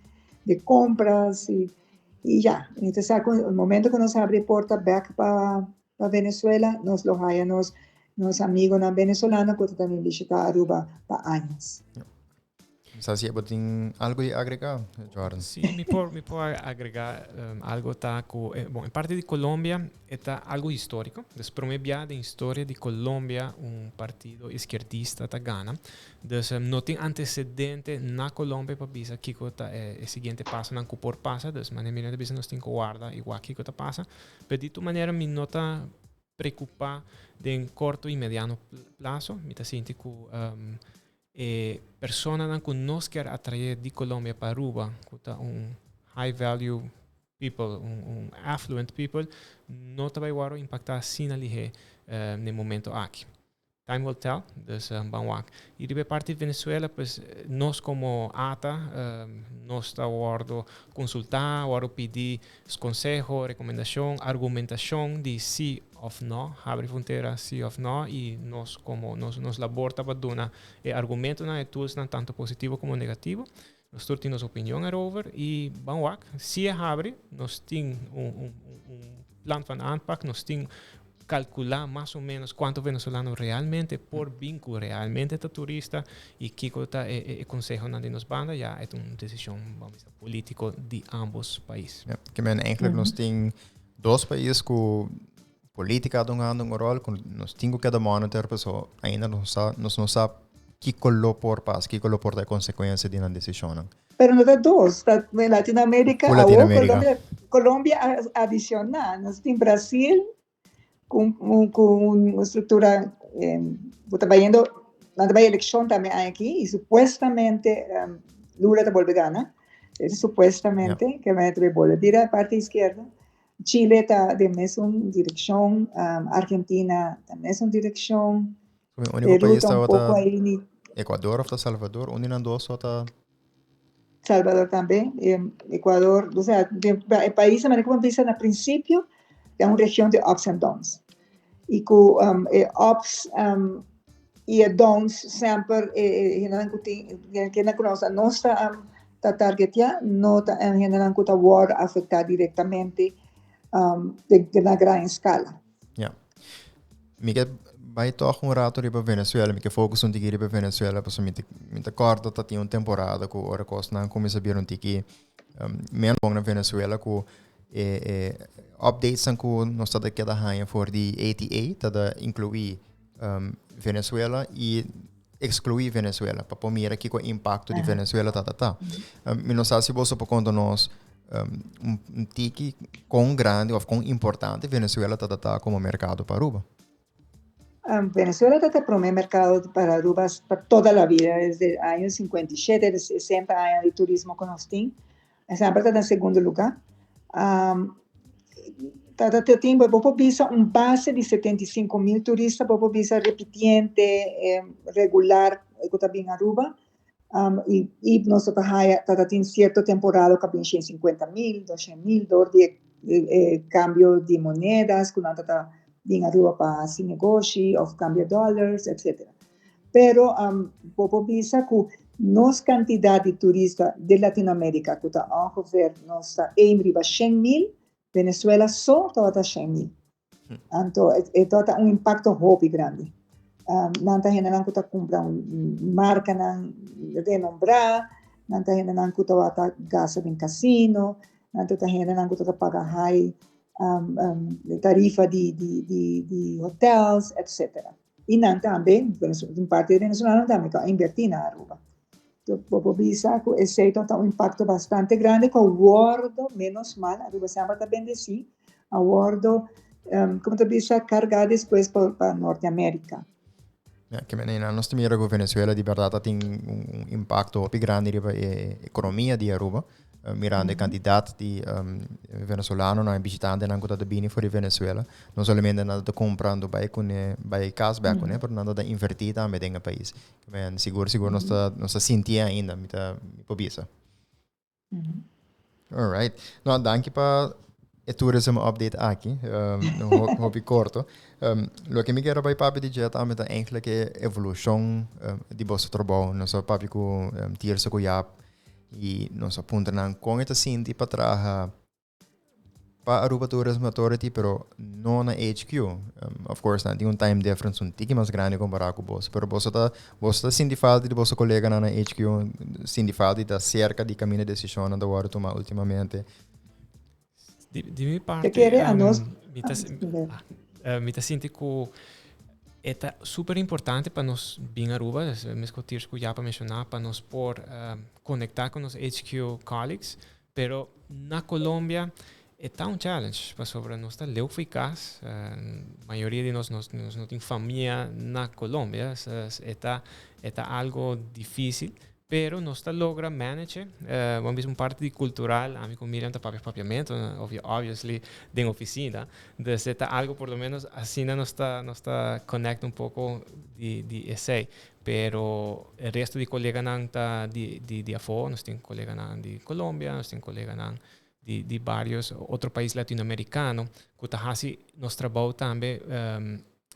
di compras y y ya. Mi ta sa cu e momento cu nos habri e porta bek pa pa Venezuela, nos lo haya nos nos amigonan venezolano cu ta también bishita Aruba pa añas. Sa si bo tin algo di agrega, Jordan? Sí, mi por, mi por agrega algo ta cu, bon, en parte di Colombia e ta algo historico. Dus prome bia den historia di Colombia un partido izquierdista ta gana. Dus no tin antecedente na Colombia pa bisa kico ta e siguiente pasonan cu por pasa. Dus manera mi ta bisa nos tin cu warda y wak kico ta pasa. Pero di tur manera mi no ta preocupa den corto y mediano plazo. Mi ta sinti cu e personanan cu nos kier atrae di Colombia pa Aruba, cu ta un high value people, un affluent people, no ta bay worde impacta asina lihe n'e momento aki. Time will tell, dus ban wak. Y riba e parti di Venezuela, pues nos como ATA, nos ta wordo consulta, wordo pidi conseho, recomendacion, argumentacion di si of no, habri frontera si of no, y nos como, nos, nos labor ta pa duna e argumentonan, e toolsnan tanto positivo como negativo. Nos tur tin nos opinion erover y ban wak, si e habri, nos tin un, un, un plan van aanpak, nos tin calcula mas o menos cuanto venezolano realmente por bin cu realmente ta turista y kico ta e, e, e consehonan di nos banda, ya e ta un decision, vamos bisa, politico di ambos pais. Ja, ke men eigenlijk nos tin dos pais cu politica ta hungando un rol, cu nos tin cu keda monitor, paso ainda nos sa, nos no sa kico lo por pasa, kico lo por ta e consecuencia di nan decisionnan. Pero no ta dos, ta Latinoamérica, Full awor Latinoamérica. Colombia, Colombia a adiciona, nos tin Brasil cu, cu un structura, eh, cu ta bayendo, nan ta bay eleccion tambe aña aki y supuestamente Lula ta bolbe gana, es supuestamente, que ta bay bolbe bira parti izquierda. Chile ta den mesun direccion, Argentina ta mesun direccion. E único Peru país ta un tabata poco ahí ni Ecuador of ta Salvador, un di nan dos ta Salvador tambe, Ecuador, o sea, e país manera como bisa na principio ta un region di ups and downs. Y cu e ups y e downs semper e hendenan cu tin, hendenan cu nos nos ta ta targetea no ta hendenan cu ta worde afecta directamente den na gran escala. Ja. Mi ke bai toch un rato riba Venezuela, mi ke focus un tiki riba Venezuela, pasobra mi ta, mi ta corda ta tin un temporada cu ora cosnan cuminsa bira un tiki um, menos bon na Venezuela cu e, e updatesnan cu nos ta keda haña for di ATA ta da inclui um, Venezuela y exclui Venezuela, pa por mira kiko impacto di Venezuela ta ta ta. Um, mi no sa si boso por conta nos um, un, un tiki con grande of con importante Venezuela ta ta ta como mercado pa Aruba. Venezuela ta ta prome mercado para Aruba pa toda la vida, desde año 57, 60 aña di turismo cu nos tin. Semper ta na segundo lugar. Ta ta tin, bo por bisa un base di 75 mil turista, bo por bisa repitiente, regular cu ta bin Aruba. Y, y nos ta haya, ta ta tin cierto temporada cu a bin 150 mil, 200 mil, door di e cambio di monedas cu nan ta ta bin Aruba pa haci negoshi of cambia dollars, etcetera. Pero bo por bisa cu nos cantidad di turista di Latinoamerica cu ta ongeveer nos ta aim riba 100 mil, Venezuela so tabata 100 mil. Anto e tabata un impacto hopi grandi. Nan ta hendenan cu ta cumpra un marcanan renombra, Nan ta hendenan ku tabata gasta den kasino, nan ta hendenan ku tabata paga high tarifa di di di di hotels, etcetera. I nan tambe, un parti di venezolanonan tambe ku a invertí na Aruba. Bo por bisa ku esei ta un impakto bastante grandi ku a wòrdu, menos mal, Aruba semper ta bendesí, a wòrdu, komo ta bisa, kargá despues pa Norteamérika. Ja, ke manera nos ta mira ku Venezuela di bèrdat a tin un impakto hopi grandi riba e ekonomia di Aruba. Mirando e kantidat di venezolanonan e bishitantenan ku ta ta bini for di Venezuela. No solamente nan ta ta kumprando bai kuné, bai kas bèk kuné, pero nan ta ta invertí tambe den e pais. Ke men sigur sigur nos ta nos ta sintié ainda, mi ta mi por bisa. Alright. No, danki pa e tourism update aki. Um, hopi korto. Um, loke mi quiero bai papi di dje tambe ta eigenlijk e evolucion um, di boso trabou. Nos a papi ku um, Tirso ku Jaap i nos a puntra nan kon e ta sinti pa traha pa Aruba Tourism Authority, pero no na HQ. Um, of course, nan tin un time difference un tiki mas grandi compará ku boso. Pero boso ta, boso ta sinti falta di boso koleganan na HQ, sinti falta di ta cerca di kaminda decisionnan ta wòrdu tumá ultimamente. Di, di mi parte, Te kere a nos mi ta, ah, mi ta sinti ku e ta super importante pa nos bin Aruba, mesco Tirso ku Japa menshoná, pa nos por konektá ku nos HQ colleagues, Pero na Colombia e ta un challenge pasobra nos ta leu fo'i cas. Mayoria di nos nos no tin famia na Colombia. E ta e ta algo dificil pero nos ta logra manage. Bo a bisa un parti di cultural ami cu Miriam ta papia papiamento obviously den oficina. Dus e ta algo por lo menos asina nos ta nos ta connect un poco di di esey. Pero e resto di coleganan ta di di di afo, nos tin coleganan di Colombia, nos tin coleganan di di varios otro pais latinoamericano cu ta haci nos trabou tambe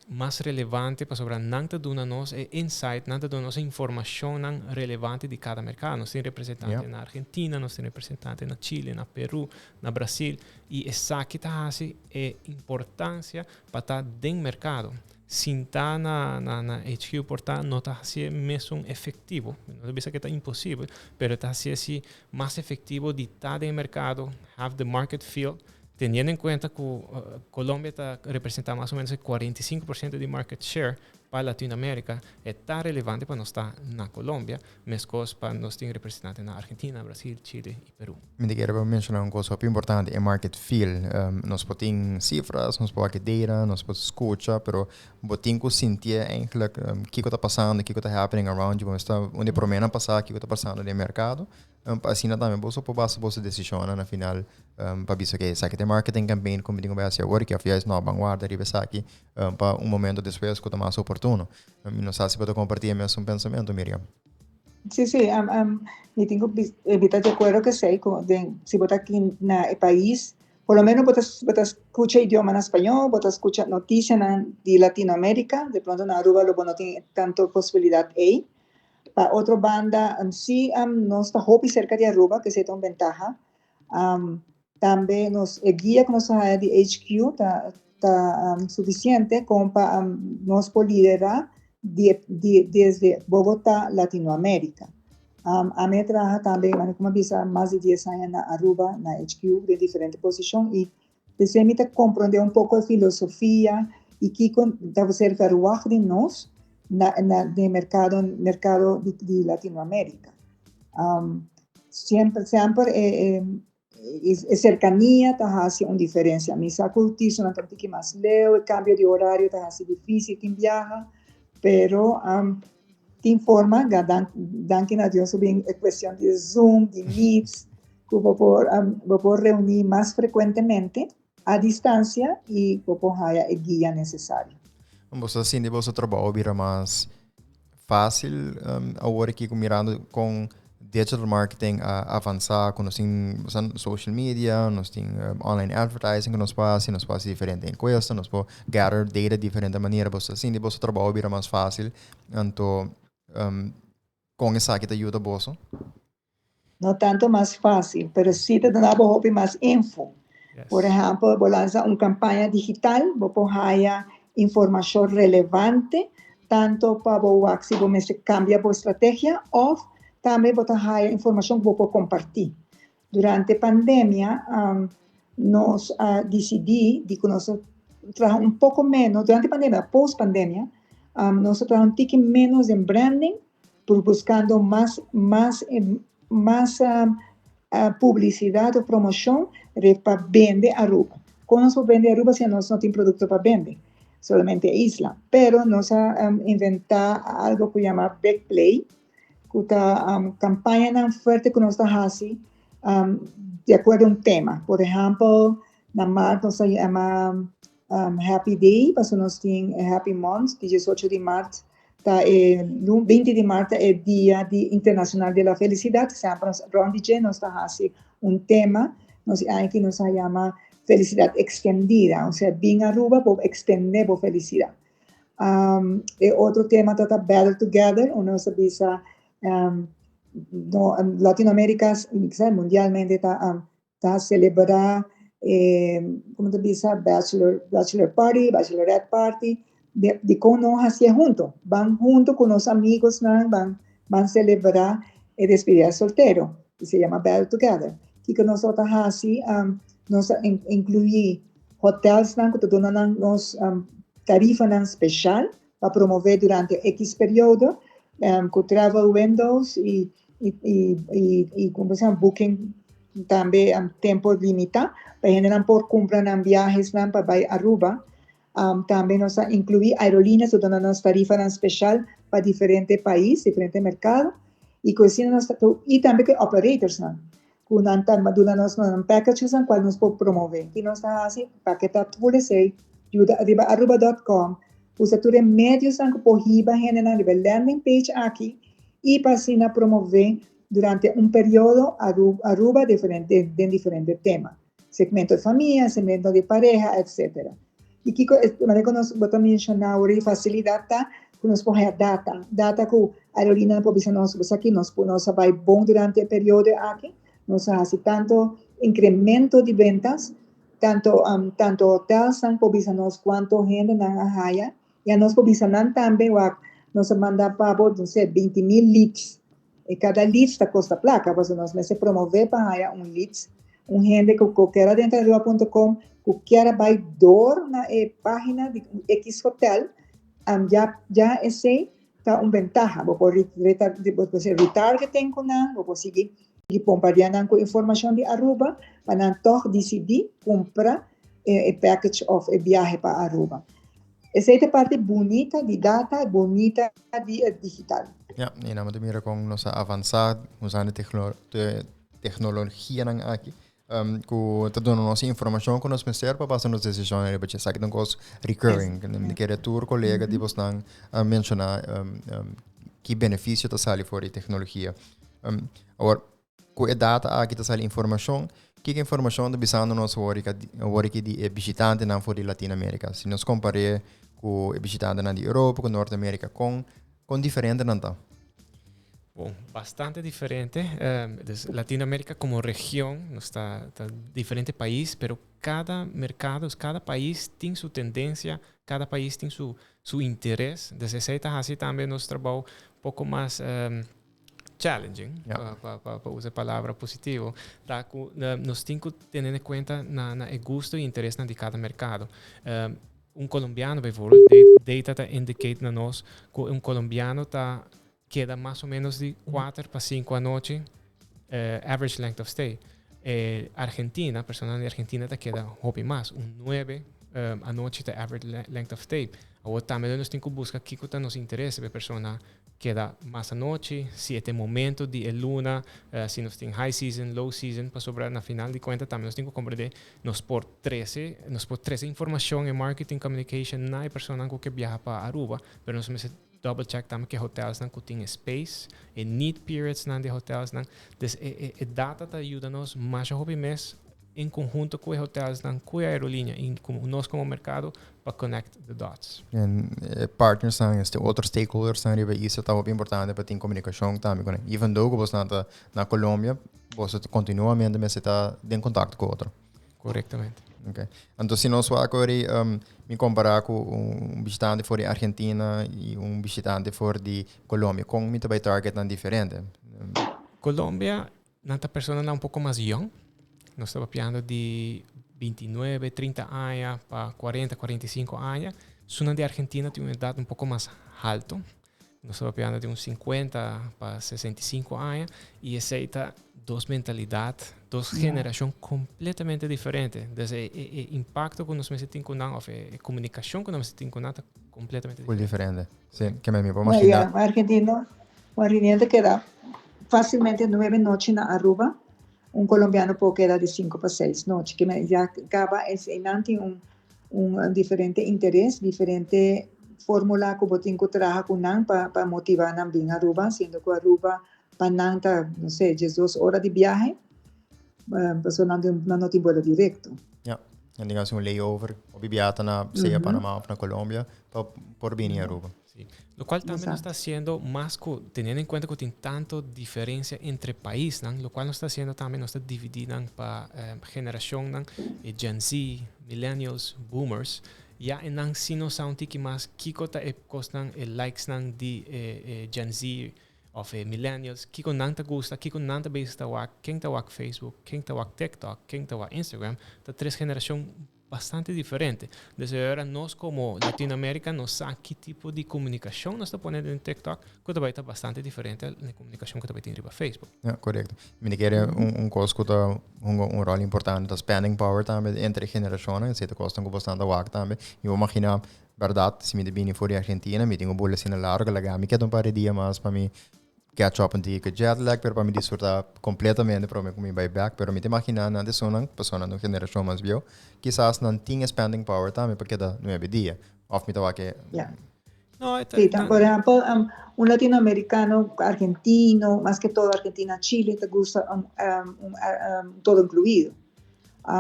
mas relevante pasobra nan ta duna nos e insight, nan ta duna nos e informacionnan relevante di cada mercado. Nos tin representante na Argentina, nos tin representante na Chile, na Peru, na Brasil y esaki ta haci e importancia pa ta den mercado. Sintá na na na HQ por ta no ta hasié mesun efectivo. Mi no ta bisa ke ta imposibel, pero e ta hasié si mas efectivo di ta den e merkado, have the market feel, teniendo en cuenta ku Colombia ta representá mas o menos e 45% di market share pa Latinoamerica, e ta relevante pa nos ta na Colombia, meskos pa nos tin representante na Argentina, Brasil, Chile i Peru. Mi ta kere pa menshoná un kos hopi importante, e market feel. Nos por tin sifras, nos por wak e data, nos por skucha, pero bo tin ku sintié eigenlijk kiko ta pasando, kiko ta happening around you. Bo mester ta un di e proménan pa sa kiko ta pasando den e merkado, pa asina tambe boso por basa boso desishonnan na final pa bisa ke esaki ta e marketing campaign ku mi tin ku bai hasi awor aki òf juist no, ban warda riba esaki pa un momento despues ku ta mas oportuno. Mi no sa si bo ta kompartí e mesun pensamentu, Miriam. Sí, sí, um, um, mi tin ku mi ta di akuerdo ku esei, ku den, si bo ta aki na e pais, por lo menos bo ta, bo ta skucha idioma na spañó, bo ta skucha notisianan di Latinoamérika, de pronto na Aruba lo bo no tin tanto posibilidat ei. Pa otro banda, um, sí, um, nos ta hopi serka di Aruba, ku esei ta un bentaha. Um, tambe nos, e guia ku nos ta haya di HQ ta, ta um, sufisiente kon pa um, nos por liderá di, di, desde Bogotá, Latinoamérica. Um, ami a traha tambe, mane como a bisa, mas di 10 aña na Aruba, na HQ, den diferente posicion y desde mi ta comprende un poco e filosofia y kico ta ser verwacht di nos na, na, den mercado, mercado di, di Latinoamérica. Um, siempre, siempre e, e, e cercanía ta haci un diferencia. Mi sa cu Tisonan ta un tiki mas leu, e cambio di horario ta haci difícil tin biaha, pero um, tin forma, ga dan, danki na Dios bin e cuestión di Zoom, di Meets, cu bo por, um, bo por reuni mas frecuentemente a distancia y bo por haya e guia necesario. Boso ta sinti boso trabou bira mas fácil um, awor aki mirando con digital marketing a avansa, ku nos tin social media, nos tin um, online advertising ku nos por hasi, nos por hasi diferente encuesta, nos por gather data diferente manera. Boso ta sinti boso trabou bira mas fácil, anto um, con esaki ta yuda boso? No tanto mas fácil, pero sí ta duna bo hopi mas info. Yes. Por ehempel, bo lansa un campaña digital, bo por haya informacion relevante, tanto pa bo wak si bo mester cambia bo estrategia of Tambe bo ta haya informacion cu bo por comparti. Durante pandemia, nos a dicidi di cu nos ta traha un poco menos, durante pandemia, post pandemia, nos a traha un tiki menos den branding, pero buscando mas, mas, mas publicidad of promocion pa bende Aruba. Con nos por bende Aruba si nos no tin producto pa bende? Solamente isla. Pero nos a inventa algo cu yama Big Play, cu ta campañanan fuerte cu nos ta haci di acuerdo a un tema. Por ehempel, na maart nos ta yama Happy Day, pasobra nos tin Happy Month, di 18 di maart ta e 20 di maart ta e Dia di Internacional de la Felicidad. Semper nos rond di dje nos ta haci un tema. Nos aña aki nos a yama Felicidad Extendida, osea bin Aruba bo extende bo felicidad. E otro tema ta ta Better Together, unda nos ta bisa no, Latinoamerica, mundialmente ta celebra e, como ta bisa, bachelor party, bachelorette party, di con no haci'e hunto. Ban hunto cu nos amigosnan, ban celebra e despedida soltero, y se llama Better Together. Kico nos ta haci? Nos ta inclui hotelsnan cu ta duna nan nos tarifanan special pa promove durante X periodo, cu travel windows y, como se llama, booking tambe tempo limita, pa hendenan por cumpra nan viajesnan pa bay Aruba. Tambe nos ta inclui aerolíneas cu duna nos tarifanan special pa diferente pais, diferente mercado, y cu asina nos ta, y tambe cu operatorsnan, cu nan ta duna nos nan packages nan cual nos por promove. Ki nos ta haci? Paketa tur esey, yuda riba aruba.com, usa tur e mediosnan cu por hiba hendenan riba e landing page aki, y pa asina promove durante un periodo Aruba diferente, den diferente tema. Segmento di famia, segmento di pareha, etc. Y kico, manera cu nos bo ta menciona awor, e facilidad ta cu nos por haya data. Data cu aerolínea por bisa nos, bo aki nos a bay bon durante e periodo aki, nos a haci tanto incremento di ventas, tanto hotelsnan por bisa nos cuanto hende nan a haya, y nos por bisa nan tambe, wak, nos a manda pa bo, no sé, 20 mil leads. Y cada leads ta costa placa, pasobra nos mester promove pa haya un leads, un hende cu kier drenta aruba.com, cu kier bay door na e pagina di X hotel, ya esey ta un ventaha. Bo por retargeting cu nan, bo por sigui bombardea nan cu informacion di Aruba, pa nan toch dicidi cumpra e package of e viahe pa Aruba. Esey ta e parti bunita di data, bunita di digital. Ja, y nan mira con nos a avansa usando tecnologia nan aki. Cu ta duna nos informacion cu nos mester pa basa nos decision riba dje. Esaki ta un cos recurring. Mi kere tur colega di bosnan menciona ki beneficio ta sali for di tecnologia. Awor, cu e data aki ta sali informacion, kiko informacion ta bisando nos awor aki di e bishitantenan for di Latinoamerica? Si nos compare cu e bishitantenan di Europa, cu Norte America, con diferente nan ta? Bon, bastante diferente. Dus Latinoamérica como región no ta diferente pais, pero cada mercado, cada pais tin su tendencia, cada pais tin su interes. Dus esey ta haci tambe nos trabou poco mas challenging, pa usa e palabra positivo. Ta cu nos tin cu tene en cuenta na e gusto y interes di cada mercado. Un colombiano, bijvoorbeeld, data ta indicate na nos cu un colombiano ta keda mas o menos di 4 pa 5 anochi, average length of stay. Argentina, persona di Argentina ta keda hopi mas, un 9 anochi ta average length of stay. Awor tambe nos tin cu busca kico ta nos interes, e persona keda mas anochi, si e momento di luna, si nos tin high season, low season, pasobra na final di cuenta tambe nos tin cu comprende, nos por trece informacion en marketing communication na e persona cu biaha pa Aruba, pero nos mester double check tambe cu hotels nan cu tin space e need periods nan di hotels nan. Dus e data ta yuda nos mas hopi mes en conhunto cu e hotels nan, cu e aerolinea y cu nos como mercado pa connect the dots. E partners nan, este otro stakeholders nan riba isla ta hopi importante pa tin comunicacion tambe cu nan. Even though cu bo ta na Colombia, bo continuamente mester ta den contacto cu otro. Correctamente. Ok. Anto, si nos wak mi compara cu un bishitante for di Argentina y un bishitante for di Colombia, con mi ta bay target nan diferente? Colombia, nan ta personanan un poco mas young. Nos ta papiando di 29, 30 aña pa 40, 45 aña. Esunnan di Argentina tin un edad un poco mas halto. Nos ta papiando di un 50 pa 65 aña. Y esey ta dos mentalidad, dos generacion completamente diferente. Dus e impacto cu nos mester tin cu nan, of e comunicacion cu nos mester tin cu nan ta completamente Full diferente. diferente. Si, ke mi por imagina. No, ya, argentino, un argentino ta keda facilmente 9 nochi na Aruba. Un colombiano por keda di 5 pa 6 nochi. Ke men ya caba esnan tin un diferente interes, diferente formula cu bo tin cu traha cu nan pa motiva nan bin Aruba, siendo cu Aruba pa nan ta, no sé, 12 ora di viahe, paso nan no tin vuelo directo. Ja. En digamos un layover, of biata na sea Panama of na Colombia, pa por bini Aruba. Si. Lo cual tambe nos ta haciendo mas cu, teniendo en cuenta cu tin tanto diferencia entre paisnan, lo cual nos ta haciendo tambe, nos ta dividiendo pa generacionnan, Gen Z, Millennials, Boomers, ya nan si nos sa un tiki mas kiko ta e cosnan, e likes nan di Gen Z of Millennials, kiko nan ta gusta, kiko nan ta bezig ta wak, ken ta wak Facebook, ken ta wak TikTok, ken ta wak Instagram, ta tres generacion bastante diferente. Desde awor nos como Latinoamérica nos sa ki tipo di comunicacion nos ta poniendo den TikTok, cu tambe ta bastante diferente na comunicacion cu tambe tin riba Facebook. Ja, correcto. Mi kier un cos cu ta un rol importante, ta spending power tambe entre generacionnan, esey ta cos cu bastante wak tambe. Mi por imagina, berdad, si mi ta bini for di Argentina, mi tin un bolo asina largo, laga mi keda un par di dia mas pa mi catch up un tiki jet lag, pero pa mi disfruta completamente prome cu mi bai back. Pero mi ta imagina nan esunnan, persona di generacion mas bieu, kisas nan tin spending power tambe pa keda 9 dia. Of mi ta wak No, Si, por ehempel, un latinoamericano, argentino, mas que todo Argentina, Chile, te gusta un todo incluido.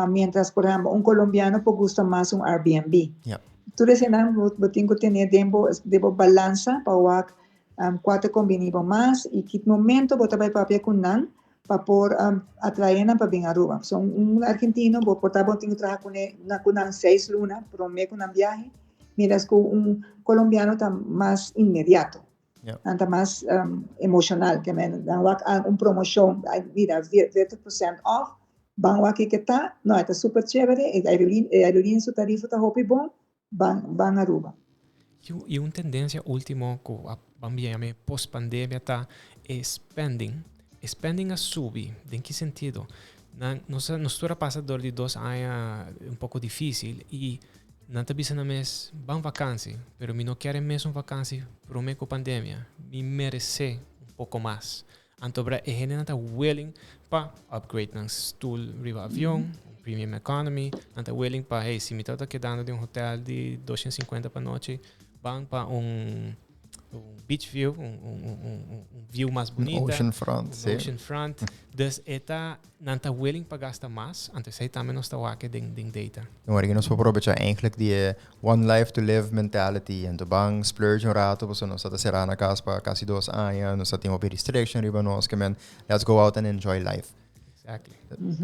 Mientras, por ehempel, un colombiano por gusta mas un Airbnb. Tur esnan bo tin cu tene den bo balansa pa wak cua ta combini mas y ki momento bo ta bay papia cu nan pa por atrae nan pa bin Aruba. So, un argentino, bo por ta bo tin cu traha cu nan 6 luna, prome cu nan viahe, mientras cu un colombiano ta mas inmediato. Anda mas emocional, ke men dan wak un promocion, ay, mira, 30% off, ban wak cu ta, no, ta super chévere, e aerolínea su tarifa ta hopi bon, ban Aruba. Y un tendencia ultimo cu ban yama post pandemia ta e spending. Spending a subi. Den ki sentido? Nos tur a pasa door di 2 aña un poco dificil y nan ta bisa nan mes ban vakantie, pero mi no kier mes un vakantie prome cu pandemia. Mi merece un poco mas. Anto bra e hende ta willing pa upgrade nan stoel riba avion, un premium economy, nan ta willing pa, hey, si mi ta kedando den un hotel di 250 pa nochi, ban pa un beach view, un view mas bunita. Ocean front, un ocean front. Dus e ta, nan ta willing pa gasta mas, anto esey tambe nos ta wak den data. Awor nos por aprovecha eigenlijk di one life to live mentality en ban splurge un rato, paso nos ta sera na cas pa casi 2 aña, nos tin hopi restriction riba nos, ke men let's go out and enjoy life.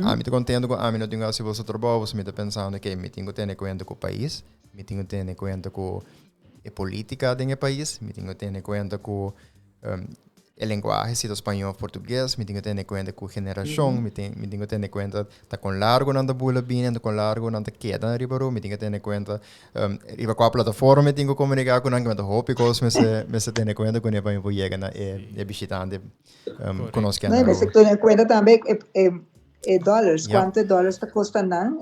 Ami ta contento cu ami no tin cu boso trabou, mi ta pensando cu mi tin cu tene cuenta cu e pais, mi tin cu tene cuenta cu e politica den e pais, mi tin cu tene cuenta cu e lenguahe, si ta spaño of portugues, mi tin cu tene cuenta cu generacion, mi tin cu tene cuenta ta con largo nan ta bula bini, ta con largo nan ta keda riba Aruba, mi tin cu tene cuenta riba cua plataforma mi tin cu comunica cu nan, cu mi ta hopi cos mi tene cuenta cu ne pa mi por yega na e bishitante conoce No, y tene cuenta tambe dólares, cuanto dólares ta costa nan,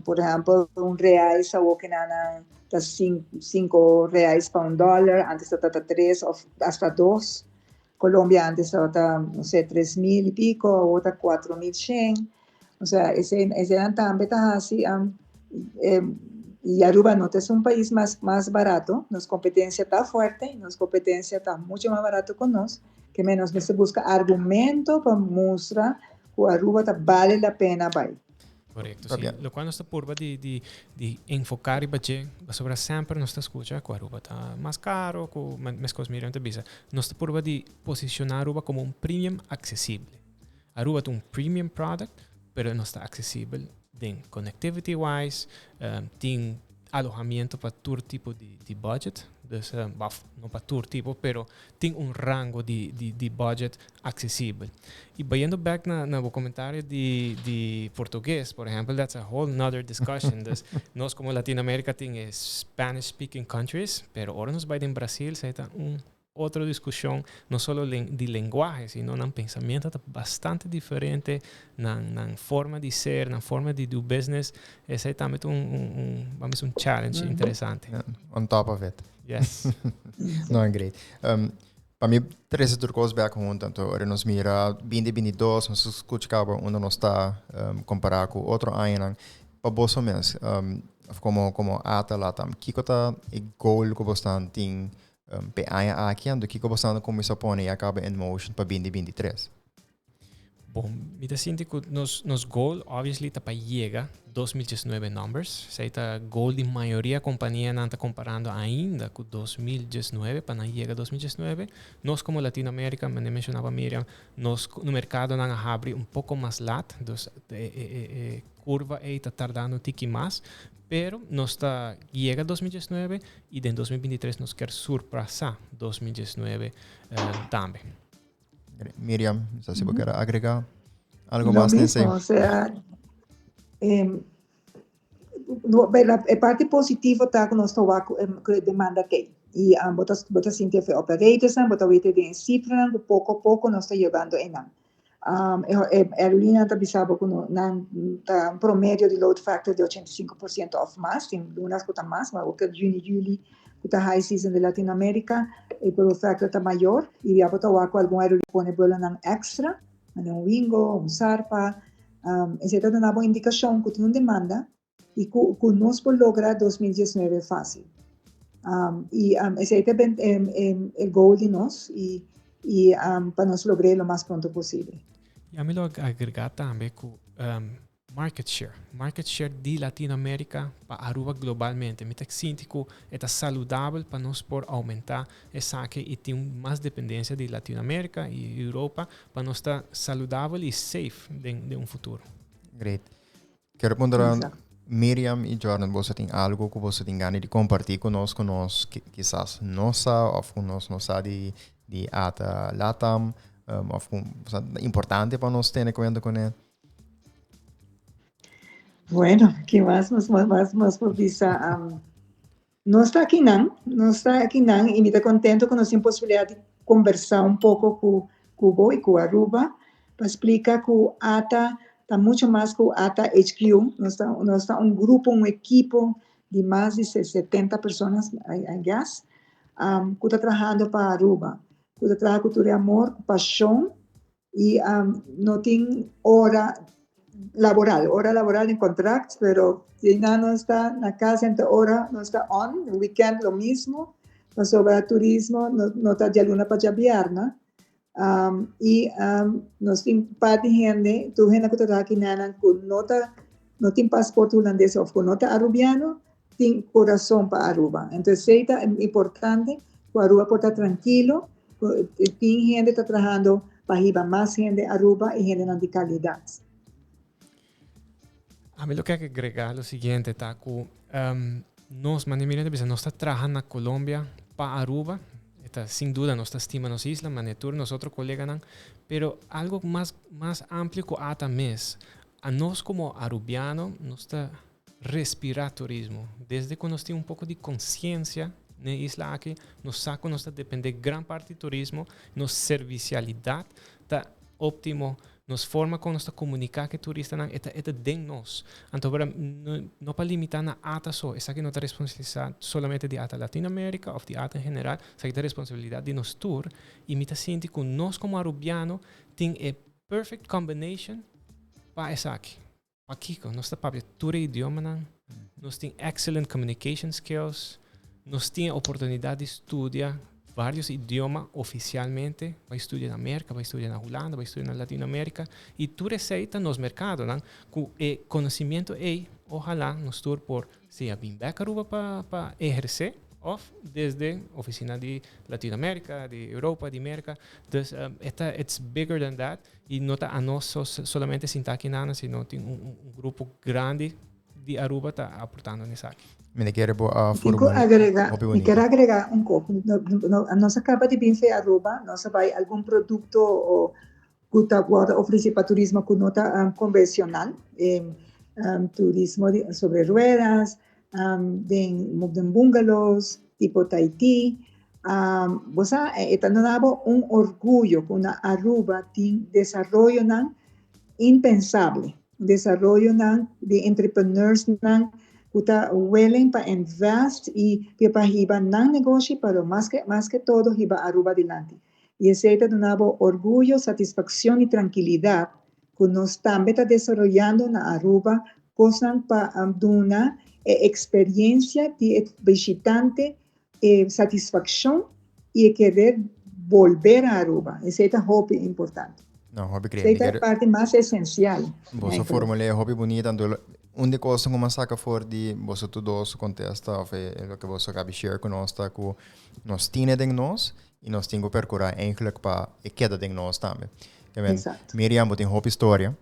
por ehempel, un reais of cu nan ta 5 reais pa 1 dólar, antes tabata 3 of hasta 2. Colombia antes tabata, no sé, 3 mil y pico, awor ta 4100. O sea, esey tambe ta asina. Y Aruba no ta un pais mas barato, nos competencia ta fuerte, nos competencia ta mucho mas barato cu nos, ke men nos mester busca argumento pa mustra cu Aruba ta vale la pena bay. Correcto, si. Locual nos ta purba di enfoca riba dje, sobre semper nos ta scucha cu Aruba ta mas caro, cu mescos Miriam ta bisa. Nos ta purba di posiciona Aruba como un premium accesible. Aruba ta un premium product, pero nos ta accesibel den connectivity wise, tin alojamiento pa tur tipo di budget. Dus, baf, no pa tur tipo, pero tin un rango di budget accesibel. Y bayendo back na e comentario di portugues, por ehempel, that's a whole nother discussion. Dus, nos como Latinoamérica tin Spanish speaking countries, pero ora nos bay na Brasil, esey ta un otro discusion, no solo di lenguahe, sino nan pensamento ta bastante diferente, nan forma di ser, nan forma di do business. Esey tambe ta un, vamos, un challenge interesante. Yeah, on top of it. Yes. No, great. Pa mi, trece tur cos back hunto, anto, ora nos mira 2022, nos scucha caba unda nos ta compara cu otro aña. Pa bo mes, como ATA Latam, kico ta e goal cu bo tin pa aña aki, anto kico bo ta cuminsa pone y caba in motion pa 2023? Bon, mi ta sinti cu nos goal, obviously, ta pa yega 2019 numbers. Esey ta goal di mayoria compania nan ta comparando ainda cu 2019 pa nan yega 2019. Nos como Latinoamérica, mi mencionaba Miriam, nos no mercado nan a habri un poco mas laat, dus e curva ey ta tardando un tiki mas, pero nos ta yega 2019 y den 2023 nos kier surpasa 2019 tambe. Miriam, no sé si bo kier agrega algo mas mismo, nesse. O sea, no, e parti positivo ta cu nos ta cu demanda cu y bo ta sinti e operators, bo ta weta den cifra cu poco poco nos ta yegando eynan. E aerolínea ta bisabo cu nan ta un promedio di load factor di 85% of mas, tin lunanan cu ta mas, mas cu juni, juli, cu ta high season di Latinoamérica, e load factor ta mayor, y ya bo ta wak algun aerolínea pone vuelonan extra, un Wingo, un Sarpa, esey ta un bon indicacion cu tin un demanda y cu nos por logra 2019 facil. Y esey ta e goal di nos y pa nos logra lo mas pronto posibel. Y ami lo agrega tambe cu market share. Market share di Latinoamérica pa Aruba globalmente. Mi ta sinti cu ta saludabel pa nos por aumenta esaki y tin mas dependencia di Latinoamérica y Europa pa nos ta saludabel y safe den un futuro. Great. Kier puntra Miriam y Jordan, bo tin algo cu bo tin gana di comparti cu nos, kisas no sa of cu nos no sa di ATA Latam, of cu importante pa nos tene cuenta cu ne? Bueno, kico mas por bisa? Nos ta aki no, nos ta aki no, y mi ta contento cu nos tin posibilidad di combersa un poco cu bo y cu Aruba, pa splica cu ATA ta mucho mas cu ATA HQ, nos ta un grupo, un ekipo di mas di 70 persona, I guess, cu ta trahando pa Aruba, cu ta trahando cu amor, cu pasion, y no tin ora laboral, ora laboral den contract, pero si no ta na cas, anto ora nos ta on, weekend lo mesmo, sobre turismo, no ta dialuna pa diabierna. Y nos tin parti hende, tur hende cu ta aki nan cu no tin pasaporte hulandes of cu no ta arubiano, tin curason pa Aruba. Anto, ta importante cu Aruba por ta trankil, tin hende ta trahando pa hiba mas hende Aruba y hende di calidad. Ami lo kier agrega lo siguiente, ta? Cu nos, manera mi nos ta trahando na Colombia pa Aruba, ta, sin duda nos ta stima nos isla, manera tur nos otro coleganan, pero algo mas amplio cu ATA mes. Anos como arubiano, nos ta respira turismo. Desde cu nos tin un poco di consciencia na isla aki, nos sa cu nos ta depende gran parti di turismo, nos servicialidad ta optimo, nos forma con nos ta comunica cu turistanan ta den nos. Anto, no pa limita na ATA so, esaki no ta responsabilidad solamente di ATA Latinoamérica of di ATA en general, esaki ta responsabilidad di nos tur y mi ta sinti cu nos como arubiano tin e perfect combination pa esaki. Pakico, nos ta papia tur idiomanan, nos tin excellent communication skills, nos tin oportunidad di studia varios idioma oficialmente, bay studia na America, bay studia na Hulanda, bay studia na Latinoamérica, y tur esey ta nos mercado, cu e conocimento ey, ohala nos tur por sea bin back Aruba pa eherce, of desde oficina di Latinoamérica, di Europa, di America. Dus it's bigger than that. Y no ta anos solamente sinta aki nan, sino tin un grupo grandi. di Aruba ta aportando na esaki. Mi ta kere bo a Mi forma agrega, hopi mi bonito. ker agrega un kos. No, no, nos a kaba di bin fe Aruba, nos a bai algun produkto o ku ta wòrdu ofresí pa turismo ku no ta konvenshonal, turismo di sobre ruedas, den den bungalows tipo Tahiti. Bo sa e ta duna bo un orguyo ku na Aruba tin desaroyonan impensable, desaroyonan di entrepreneursnan ku ta willing pa invest i pa hiba nan negoshi, pero mas ke todo hiba Aruba dilanti. I esei ta duna bo orguyo, satisfakshon i trankilidat ku nos tambe ta desaroyando na Aruba kosnan pa duna e eksperensia di e bishitante satisfakshon i kere bolbe na Aruba. Esei ta hopi importante. No, hopi Esei ta e parti mas esensial. Boso formul'é hopi bunita, anto un di kos ku m'a saka for di boso tur dos kontesta òf loke boso a kaba share ku nos ta ku nos tin den nos i nos tin ku perkurá eigenlijk pa e keda den nos tambe. Miriam, bo tin hopi historia.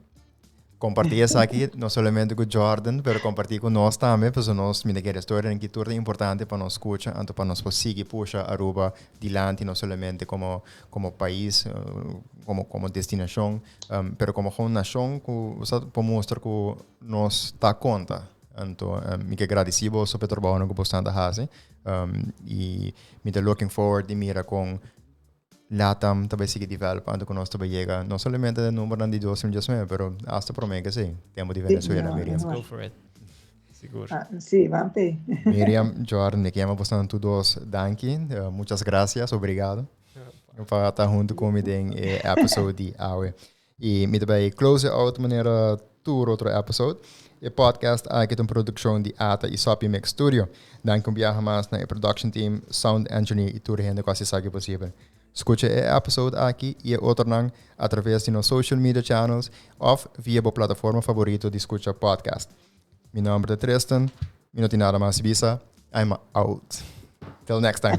Kompartí esaki no solamente ku Jordan, pero kompartí ku nos tambe, pasobra nos mi ta kere historianan aki tur ta importante pa nos skucha, anto pa nos por sigui pusha Aruba dilanti, no solamente komo pais, komo destinashon, pero komo gewoon nashon ku sa por mustra ku nos ta konta. Anto mi ke gradisí boso pa e trabounan ku boso ta hasi i mi ta looking forward di mira kon LATAM ta bai sigui develop anto ku nos ta bai yega no solamente e numbernan di 2019, pero hasta promé ke esei, tempu di Venezuela, Miriam. Let's go for it. Sigur. Ah, sí, ban pe. Miriam, Jordan, mi ke yama boso tur dos danki. Muchas gracias, obrigado pa ta huntu ku mi den e episode di awe. I mi ta bai close out manera tur otro episode. E podcast aki ta un produkshon di ATA i Soppy Mix Studio. Danki un biaha mas na e production team, sound engineer i tur hende ku hasi esaki posibel. Skucha e episode aki i e otronan atraves di nos social media channels òf via bo plataforma favorito di skucha podcast. Mi nòmber ta Tristan, mi no tin nada mas di bisa, I'm out. Till next time.